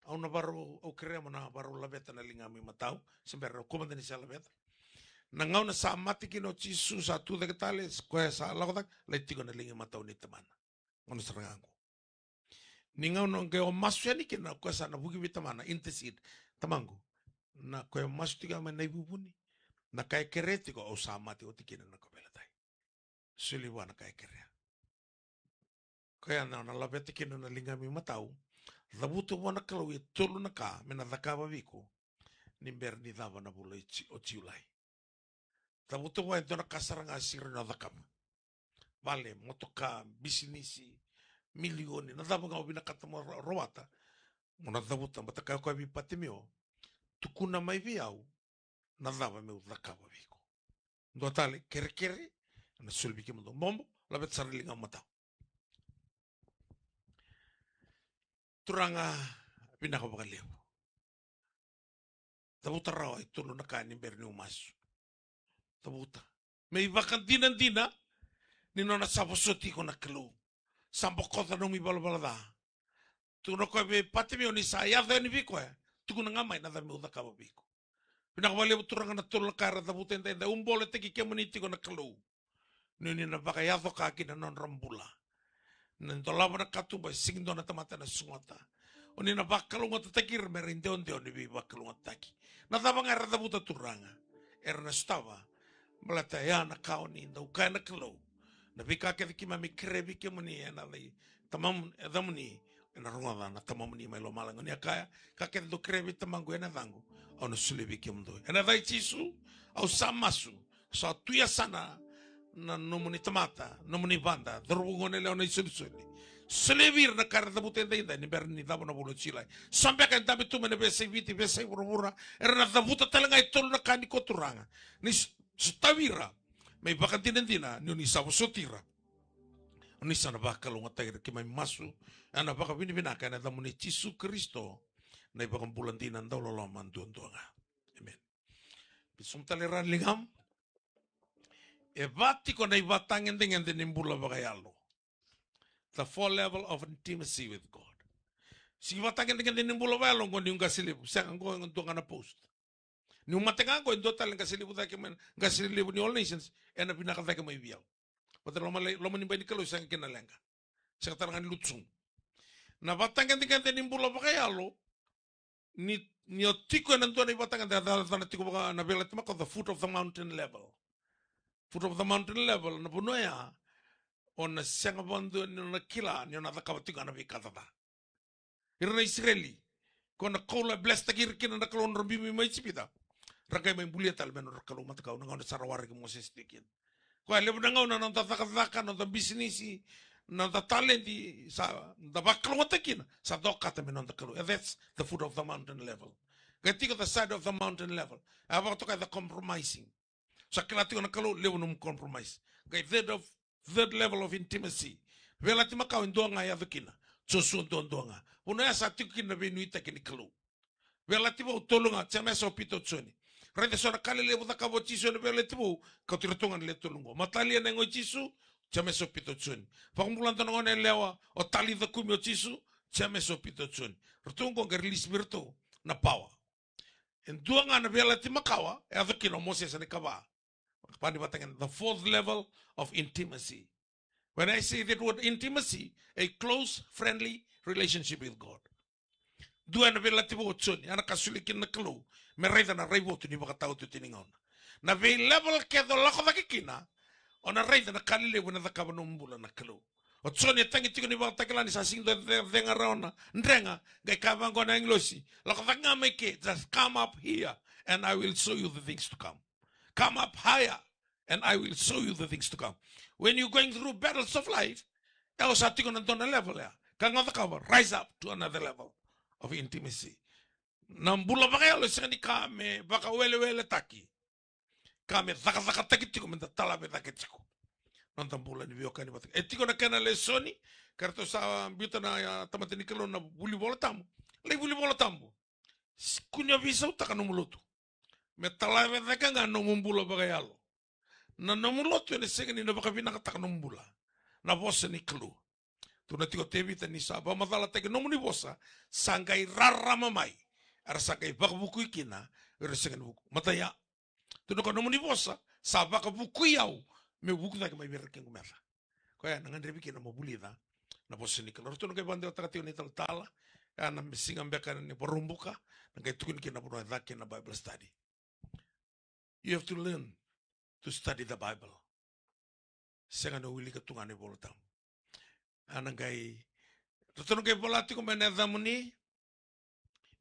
Au na varau, au kerea mo na varau laveta na ligamu imatau, se bera, au kua mada ni se laveta. Na gauna sa mate kina o Jisu, sa tu cake tale, koya sa lako cake, lai tiko na liga imatau nei Tamana. Gauna sara ga qo. Ni gauna qai o masu yani kina, o koya sa na vuki vei Tamana, intercede. Tamaqu, na koya masu tiko mai na ivuvuni, na ka e kerea tiko, au sa mate oti kina na kauveilatai. Soli vua na ka e kerea. Koya na, na laveta kina na ligamu imatau. Cavuta vua na Kalou e tolu na ka me na cakava vei iko ni bera ni cava na vula i Ji-, o Julai. Cavuta vua e dua na ka sara ga sega ni o cakava. Vale, motoka, bisinisi, milioni, na cava ga o vinakata mo ra-, rawata. Mo na cavuta, baleta kaya o koya vei Patimeo, tukuna mai vei au na cava meu cakava vei iko. Dua tale, kerekere, ena soli vei kemudou. Bobo, laveta sara na ligamu imatau. Turaga, vinaka vakalevu. Cavuta rawa e tolu na ka ni bera niu masu. Cavuta. Me ivakadinadina ni nona sa vosoti iko na Kalou. Sa bokoca nomu ivalavala ca. Tukuna o koya vei Patimeo ni sa yaco yani vei koya. Tukuna ga mai na cava meu cakava vei iko. Vinaka vakalevu Turaga na tolu na ka era cavuta edaidai. Au boletaki kemuni tiko na Kalou. Ni o ni na vakayaco ka ki na nodra bula. Na dolava na katuba e sega ni dua na tamata ena sogota. O ni na vakalougatataki ira me ra idewadewa ni veivakalougatataki. Na cava ga era cavuta Turaga, era na sotava. Baleta ya na ka o ni dau kaya na Kalou. Na veika kece keimami kerea vei kemuni ena yaca i Tamamuni, yacamuni, ena rogoca na Tamamuni mai lomalagi. O ni a kaya, ka kece dou kerea vei Tamaqu ena yacaqu, au na solia vei kemudou. Ena yaca i Jisu, au sa masu. Sa tu yasana na nomuni tamata, nomuni vada, cauravou, goneyalewa, na isolisoli. Solia vei ira na ka era cavuta edaidai ni bera ni cava na vula o Julai. Sa beka e dabe tu mai na veiyasai Viti, veiyasai vuravura, era na cavuta tale ga e tolu na ka ni ko Turaga. Ni s-, sotavi ira me ivakadinadina ni o ni sa vosoti ira. O ni sa na vakalougatataki ira. Keimami masu ena vakavinavinaka ena yacamuni Jisu Karisito, na iVakabula dina, dauloloma duadua ga. Amen. Bisomu tale ira na ligamu. E va tiko na ivakatagedegede ni bula vakayalo. The four level of intimacy with God. Sega ni ivakatagedegede ni bula vakayalo qo niu qase levu, sega, qo e dua ga na post. Niu mate ga qo e dua tale na qase levu cake mai, qase levu ni All Nations, ena vinaka cake mai vei au. Baleta loma lai, loma ni bai ni Kalou sega kina na leqa. Sega tale ga ni lutu sobu. Na ivakatagedegede ni bula vakayalo, ni, ni o tiko ena dua na ivakatagedegede, ca, ca na tiko vaka na Veiyalayalati Makawa, the foot of the mountain level. Foot of the mountain level, na vanua ya, o na sega vakadua ni o na kila ni o na cakava tiko ga na veika ca. Ira na Isireli, ko na koula e blesstaki ira kina na Kalou, nodra biubiu mai Ijipita. Ra qai mai bulia tale me nodra kalou matakau, na gauna sa ra waraki Mosese tiko kina. Koya levu na gauna na noda cakacaka, na noda bisinisi, na noda taledi, sa da vakalougatataki kina, sa da okata me noda kalou. And that's the foot of the mountain level. Qai tiko the side of the mountain level. A vakatokai the compromising. Sa kila tiko na Kalou, levu nomu compromise. Qai third of, third level of intimacy. Veiyalayalati Makawa e dua ga e yaco kina. Josua duadua ga. Vanua ya sa tiko kina na veinuitaki ni Kalou. Veiyalayalati Vou tolu ga, Jemesa, o Pita, o Joni. Raica so na ka lelevu cakava o Jisu ena Veiyalayalati Vou, kauti iratou ga na le tolu qo. Matalia na yago i Jisu, Jemesa, o Pita, o Joni. Vakabula dua na goneyalewa, o Talitha kumi, o Jisu, Jemesa, o Pita, o Joni. Ratou qo qai release vei iratou na power. E dua ga na Veiyalayalati Makawa e yaco kina o Mosese na ikava. Vaka ni vata kina, the fourth level of intimacy. When I say that word intimacy, a close, friendly relationship with God. Dua ena Veiyalayalati Vou o Joni, a na ka solia kina na Kalou me raica na raivotu ni vakataotioti ni gauna. Na veilevel kece o lako cake kina, o na raica na ka lelevu ena cakava nomu bula na Kalou. O Joni e tagi tiko ni vakatakila ni sa sega ni dua e ce-, cega rawa na drega, qai kaya vaqo na agilosi, lako cake ga mai ke, just come up here and I will show you the things to come. Come up higher and I will show you the things to come. When you going through battles of life, e o sa tiko na dua na level ya. Ka ga o cakava, rise up to another level of intimacy. Na bula vakayalo e sega ni ka me vakaweleweletaki. ka me cakacakataki tiko, me da talave cake tiko. Noda bula ni veiwekani vata. E tiko na kena lesoni, ka ratou sa biuta na, a, tamata ni Kalou na vuli Vola Tabu. Lai vuli Vola Tabu. S-, kua ni veisautaka nomu lotu. Me talave cake ga nomu bula vakayalo. Na nomu lotu ena sega ni na vakavinakataka nomu bula. Na vosa ni Kalou. Tukuna tiko o Tevita ni sa vakamacalataki nomuni vosa, sa qai rarama mai. Era sa qai vakavukui kina, era sega ni vuku. Matai ya. Tukuna o koya nomuni vosa, sa vakavukui au, meu vuku cake mai vei ira na kequ meca. Koya na gadrevi kina mo vulica na vosa ni Kalou. Ratou na qai vakadewataka tiko na italatala, ya na siga beka ni Vakaraubuka, na qai tukuni kina na vanua e caka kina na Bible study. You have to learn to study the Bible. Sega ni o wilika tu ga na iVola Tabu. A na qai, ratou na qai vola tiko mai na yacamuni,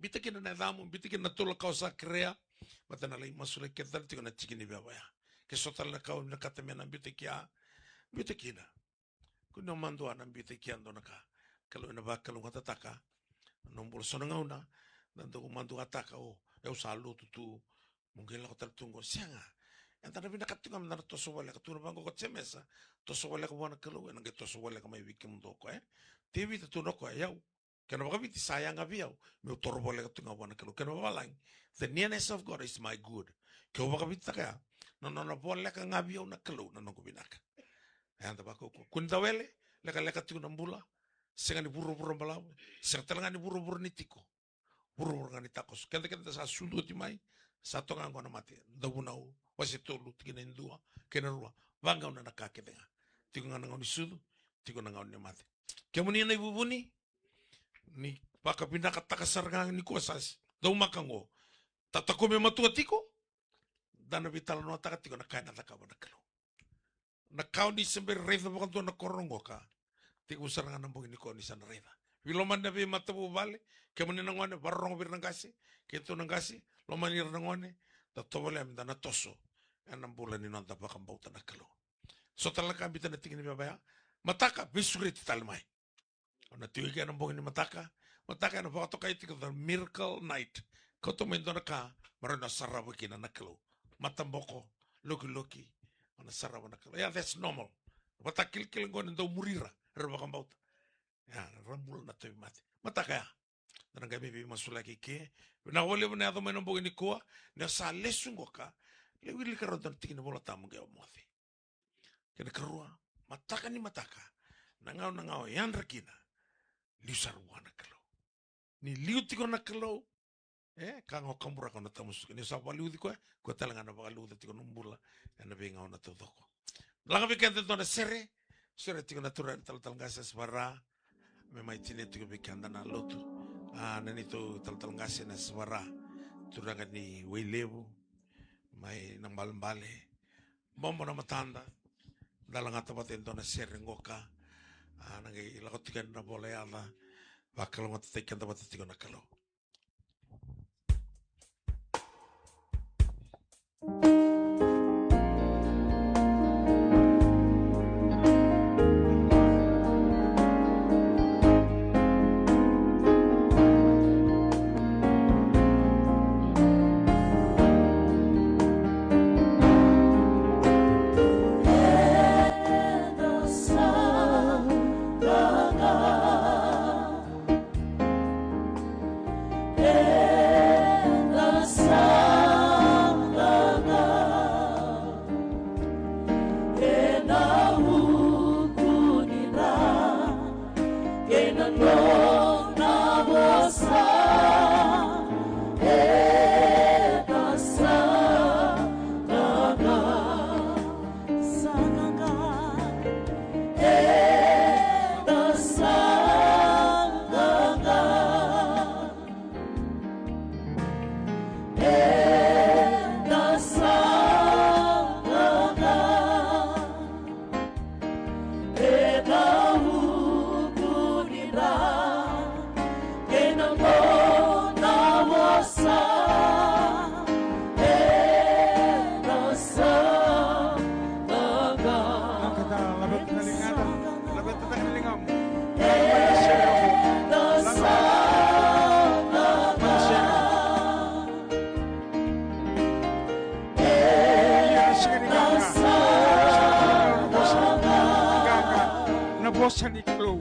biuta kina na yacamu, biuta kina na tolu na ka o sa kerea, baleta na lai masulaki kece tale tiko na tiki ni veva ya. Ke so tale na ka o vinakata me na biuta kina, biuta kina. Kua ni o madua na biuta kina e dua na ka. Kalou ena vakalougatataka na nomu bula. So na gauna, na dau maduataka, o, au sa lotu tu, mo qai lako tale tu qo, sega. Eda na vinakata tu ga meda na toso voleka, tukuna vaqo ko Jemesa, toso voleka vua na Kalou, ena qai toso voleka mai vei kemudou o koya, e? Tevita tukuna o koya, e, au, kena vakaviti sa yaga vei au meu toro voleka tu ga vua na Kalou. Kena vavalagi, the nearness of God is my good. Ke o vakavititaka ya, na nona voleka ga vei au na Kalou na noqu vinaka. E, eda vakaukauwa. Kua ni da wele, lekaleka tiko na bula, sega ni vuravura balavu, sega tale ga ni vuravura ni tiko. Vuravura ga ni takoso. Keda, keda sa sucu oti mai, sa toka ga qo na mate. Dauvunau, wase tolu, tikina e dua kei na rua. Vagauna na ka kece ga. Tiko ga na gauna ni sucu, tiko na gauna ni mate. Kemuni na ivuvuni, ni vakavinakataka sara ga nikua sa s-, daumaka qo. Tataku me matua tiko, da na veitalanoataka tiko na ka ena cakava na Kalou. Na ka o ni se bera raica vakadua na koro qo ka, tekivu sara ga na bogi nikua o ni sa na raica. Veilomani na veimatavuvale, kemuni na gone, vakarorogo vei ira na qase, keitou na qase, lomani ira na gone, da tovolea meda na toso ena bula ni noda vakabauta na Kalou. So tale na ka biuta na tiki ni veva ya, mataka, veisureti tale mai. O na tiko eke ena bogi ni mataka. Mataka ena vakatokai tiko the miracle night. Kauta mai dua na ka me rawa ni o sarava kina na Kalou. Mataboko, lokiloki, o na sarava na Kalou. Ya, that's normal. Vata kilakila qo ni dau muri ira era vakabauta. Ya, ra bula na tauvimate. Mataka ya, da na qai mai veimasulaki eke. Vinaka vakalevu na yaco mai na bogi nikua. Ni o sa lesu qo ka, lai wilika rawa dua na tiki ni Vola Tabu qai o moce. Kena karua, mataka ni mataka, na gauna ga o yadra kina, liu sara vua na Kalou. Ni liu tiko na Kalou, e, ka ga o kaburaka o na tamusuka. Ni o sa vakaliuci koya, koya tale ga na vakaliuca tiko na bula ena veigauna taucoko. Laga vei keda e dua na sere, sere tiko na turaga ni talatala qase Sivara, me mai tinia tiko vei keda na lotu. A, na neitou talatala qase na Sivara, turaga ni Wailevu, mai Nabalebale. Bobo na matada, da lagata vata e dua na sere qoka. A, na qai lako tiko yani na vola yaca, vakalougatataki keda vata tiko na Kalou. Sa ni Kalou.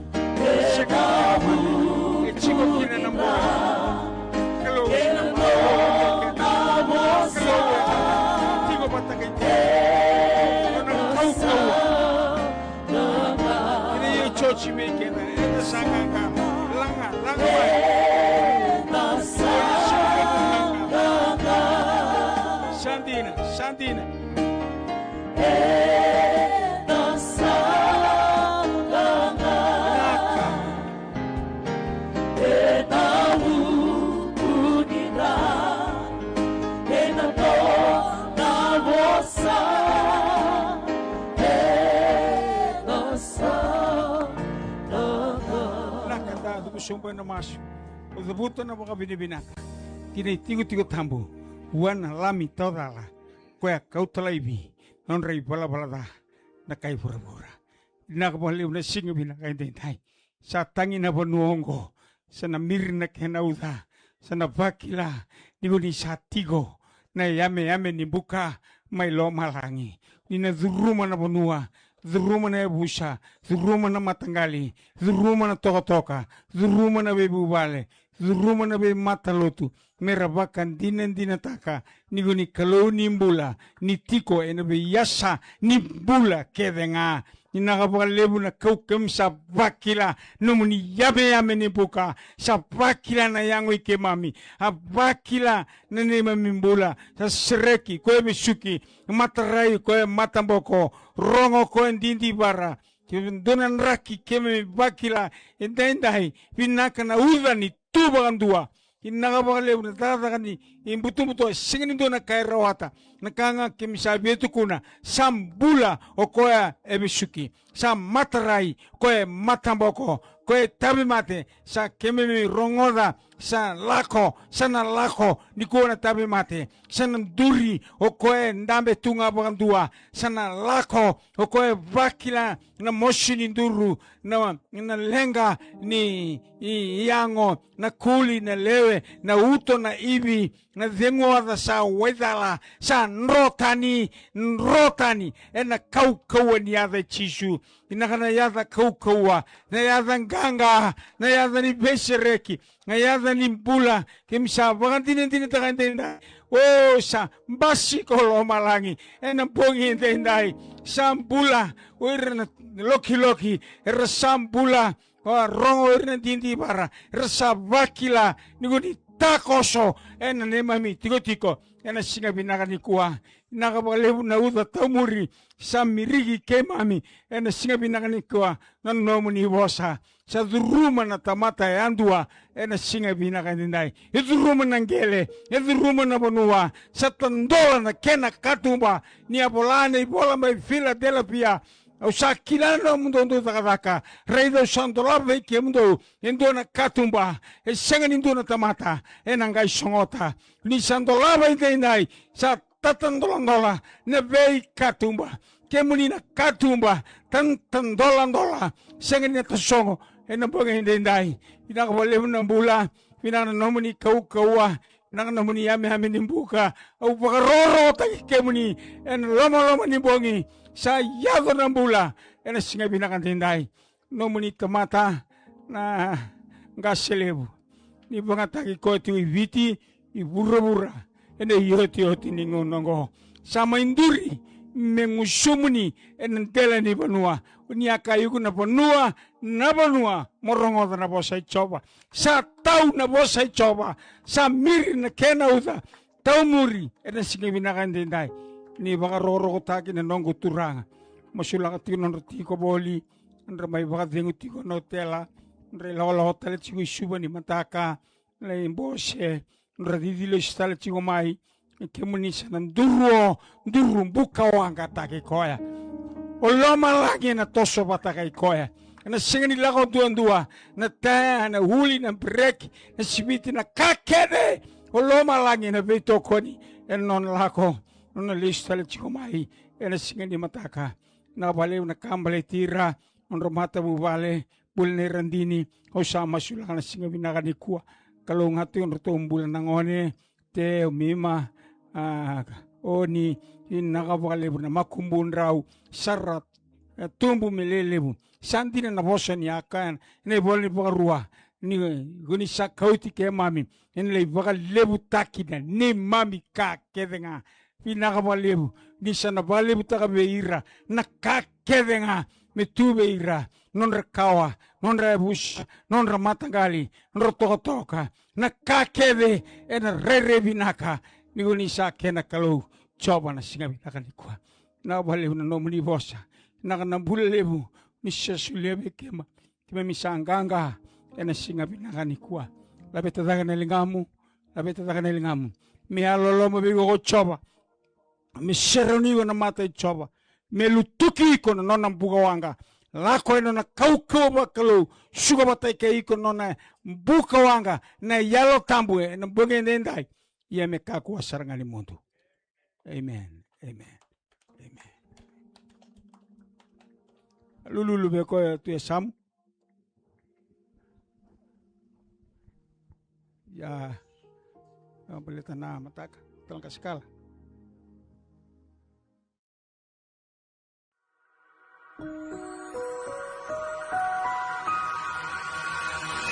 Sega ni Kalou. E tiko kina na bogi. Kalou. Kalou. Tiko vata kei. Nona kaukauwa. Ina ia joji me keda. Eda sa qaqa. Laga. Laga mai. Sa dina. Sa dina. Eda sa qaqa. Eda vuku ni ra, eda dua na vosa, eda sa qaqa. Vinaka, da cuva sobu ena masu. Au cavuta na vakavinavinaka ki na itikotiko tabu, vua na Lami tawacala, koya kauta laivi na nodra ivalavala ca na kai vuravura. Vinaka vakalevu na siga vinaka edaidai. Sa tagi na vanua oqo, sa na miri na kena uca, sa na vakila ni ko ni sa tiko na yameyame ni buka mai lomalagi. Ni na curuma na vanua, curuma na yavusa, curuma na mataqali, curuma na tokatoka, curuma na veivuvale, curuma na veimatalotu, me ra vakadinadinataka ni ko ni Kalou ni bula, ni tiko ena veiyasa ni bula kece ga. Vinaka vakalevu na kaukauwa, sa vakila nomuni yameyame ni buka, sa vakila na yago i keimami, a vakila na neimami bula, sa sereki, koya vesuki, matarai, koya mataboko, rogo, koya didivara, ke dua na draki keimami vakila edaidai, vinaka na uca ni tu vakadua. Vinaka vakalevu na cakacaka ni ibutobuto, e sega ni dua na ka e rawata. Na ka ga keimami sa via tukuna, sa bula o koya e vesuki, sa matarai koya e mataboko, koya e tauvimate, sa keimami rogoca, sa lako, sa na lako nikua na tauvimate, sa na duri o koya e dabe tu ga vakadua, sa na lako o koya e vakila na mosi ni duru, na, na leqa ni i, i yago, na kuli, na lewe, na uto, na ivi, na ceguoca sa waicala, sa dro tani, dro tani ena kaukauwa ni yaca i Jisu. Vinaka na yaca kaukauwa, na yaca qaqa, na yaca ni veisereki, na yaca ni bula, keimami sa vakadinadinataka edaidai. O, sa basika o lomalagi ena bogi edaidai. Sa bula o ira na lokiloki, era sa bula, o rogo o ira na didivara, era sa vakila ni ko ni takoso ena neimami tikotiko ena siga vinaka nikua. Vinaka vakalevu na uca taumuri sa miriki keimami ena siga vinaka nikua, na nomuni vosa. Sa curuma na tamata yadua ena siga vinaka edaidai. E curuma na qele, e curuma na vanua, sa tadola na kena katuba. Ni a vola na ivola mai Filadelifia, au sa kila na nomudou dau cakacaka. Raica au sa dolava vei kemudou e dua na katuba e sega ni dua na tamata ena qai sogota. Ni sa dolava edaidai, sa tatadoladola na veikatuba. Kemuni na katuba, tatadoladola, sega ni na tasogo ena bogi edaidai. Vinaka vakalevu na bula, vinaka na nomuni kaukauwa, vinaka na nomuni yameyame ni buka. Au vakarokorokotaki kemuni ena lomaloma ni bogi. Sa yaco na bula ena siga vinaka edaidai. Nomuni tamata na qase levu, ni vakayagataki koya tiko i Viti, i vuravura, ena iotioti ni gauna oqo. Sa mai duri me gusumuni ena dela ni vanua. Ni a kaya iko na vanua, na vanua mo rogoca na vosa i Jiova. Sa tau na vosa i Jiova, sa miri na kena uca taumuri ena siga vinaka edaidai. Ni vakarokorokotaki na noqu Turaga. Masulaka tiko na nodra tiko voli, nodra mai vakacegu tiko na otela, nodra ilakolako tale tiko i Suva ni mataka, na lai bose, nodra cici lesu tale tiko mai. Kemuni sa na duru o, duru bukawaqataki koya. O lomalagi ena toso vata kei koya. Ena sega ni lako duadua na taya, na uli, na breki, na siviti, na ka kece. O lomalagi ena veitokoni ena nona lako, nona lesu tale tiko mai ena siga ni mataka. Na vakalevu na ka baleti ira, nodra matavuvale, bula nei Radini. Au sa masulaka na siga vinaka nikua. Kalou ga tu nodratou bula na gone, Te, o Mima, a, o ni, vinaka vakalevu na makubudrau, sa ra e tubu me lelevu. Sa dina na vosa ni a kaya na ivola ni Vakarua, ni ko ni sa kauti keimami, ena lai vakalevutaki na neimami ka kece ga. Vinaka vakalevu ni sa na vakalevutaka vei ira na ka kece ga me tu vei ira, nodra kawa, nodra yavusa, nodra mataqali, nodra tokatoka, na ka kece ena rairai vinaka, ni ko ni sa kena Kalou. Jiova, na siga vinaka nikua, vinaka vakalevu na nomuni vosa. Vinaka na bula levu ni sa solia vei keimami. Keimami sa qaqa ena siga vinaka nikua. Laveta cake na ligamu, laveta cake na ligamu. Me yalololoma vei iko ko Jiova. Me serauni iko na mata i Jiova. Me lutuki iko na nona bukawaqa. Lako ena nona kaukauwa vakalou. Suka vata kei iko na nona bukawaqa na Yalo Tabu ena bogi edaidai. Ia me kakua sara ga ni mudu. Amen. Amen. Amen. Lululu vei koya tu e yasamu. Ia, ia baleta na mataka. Talanka sikala.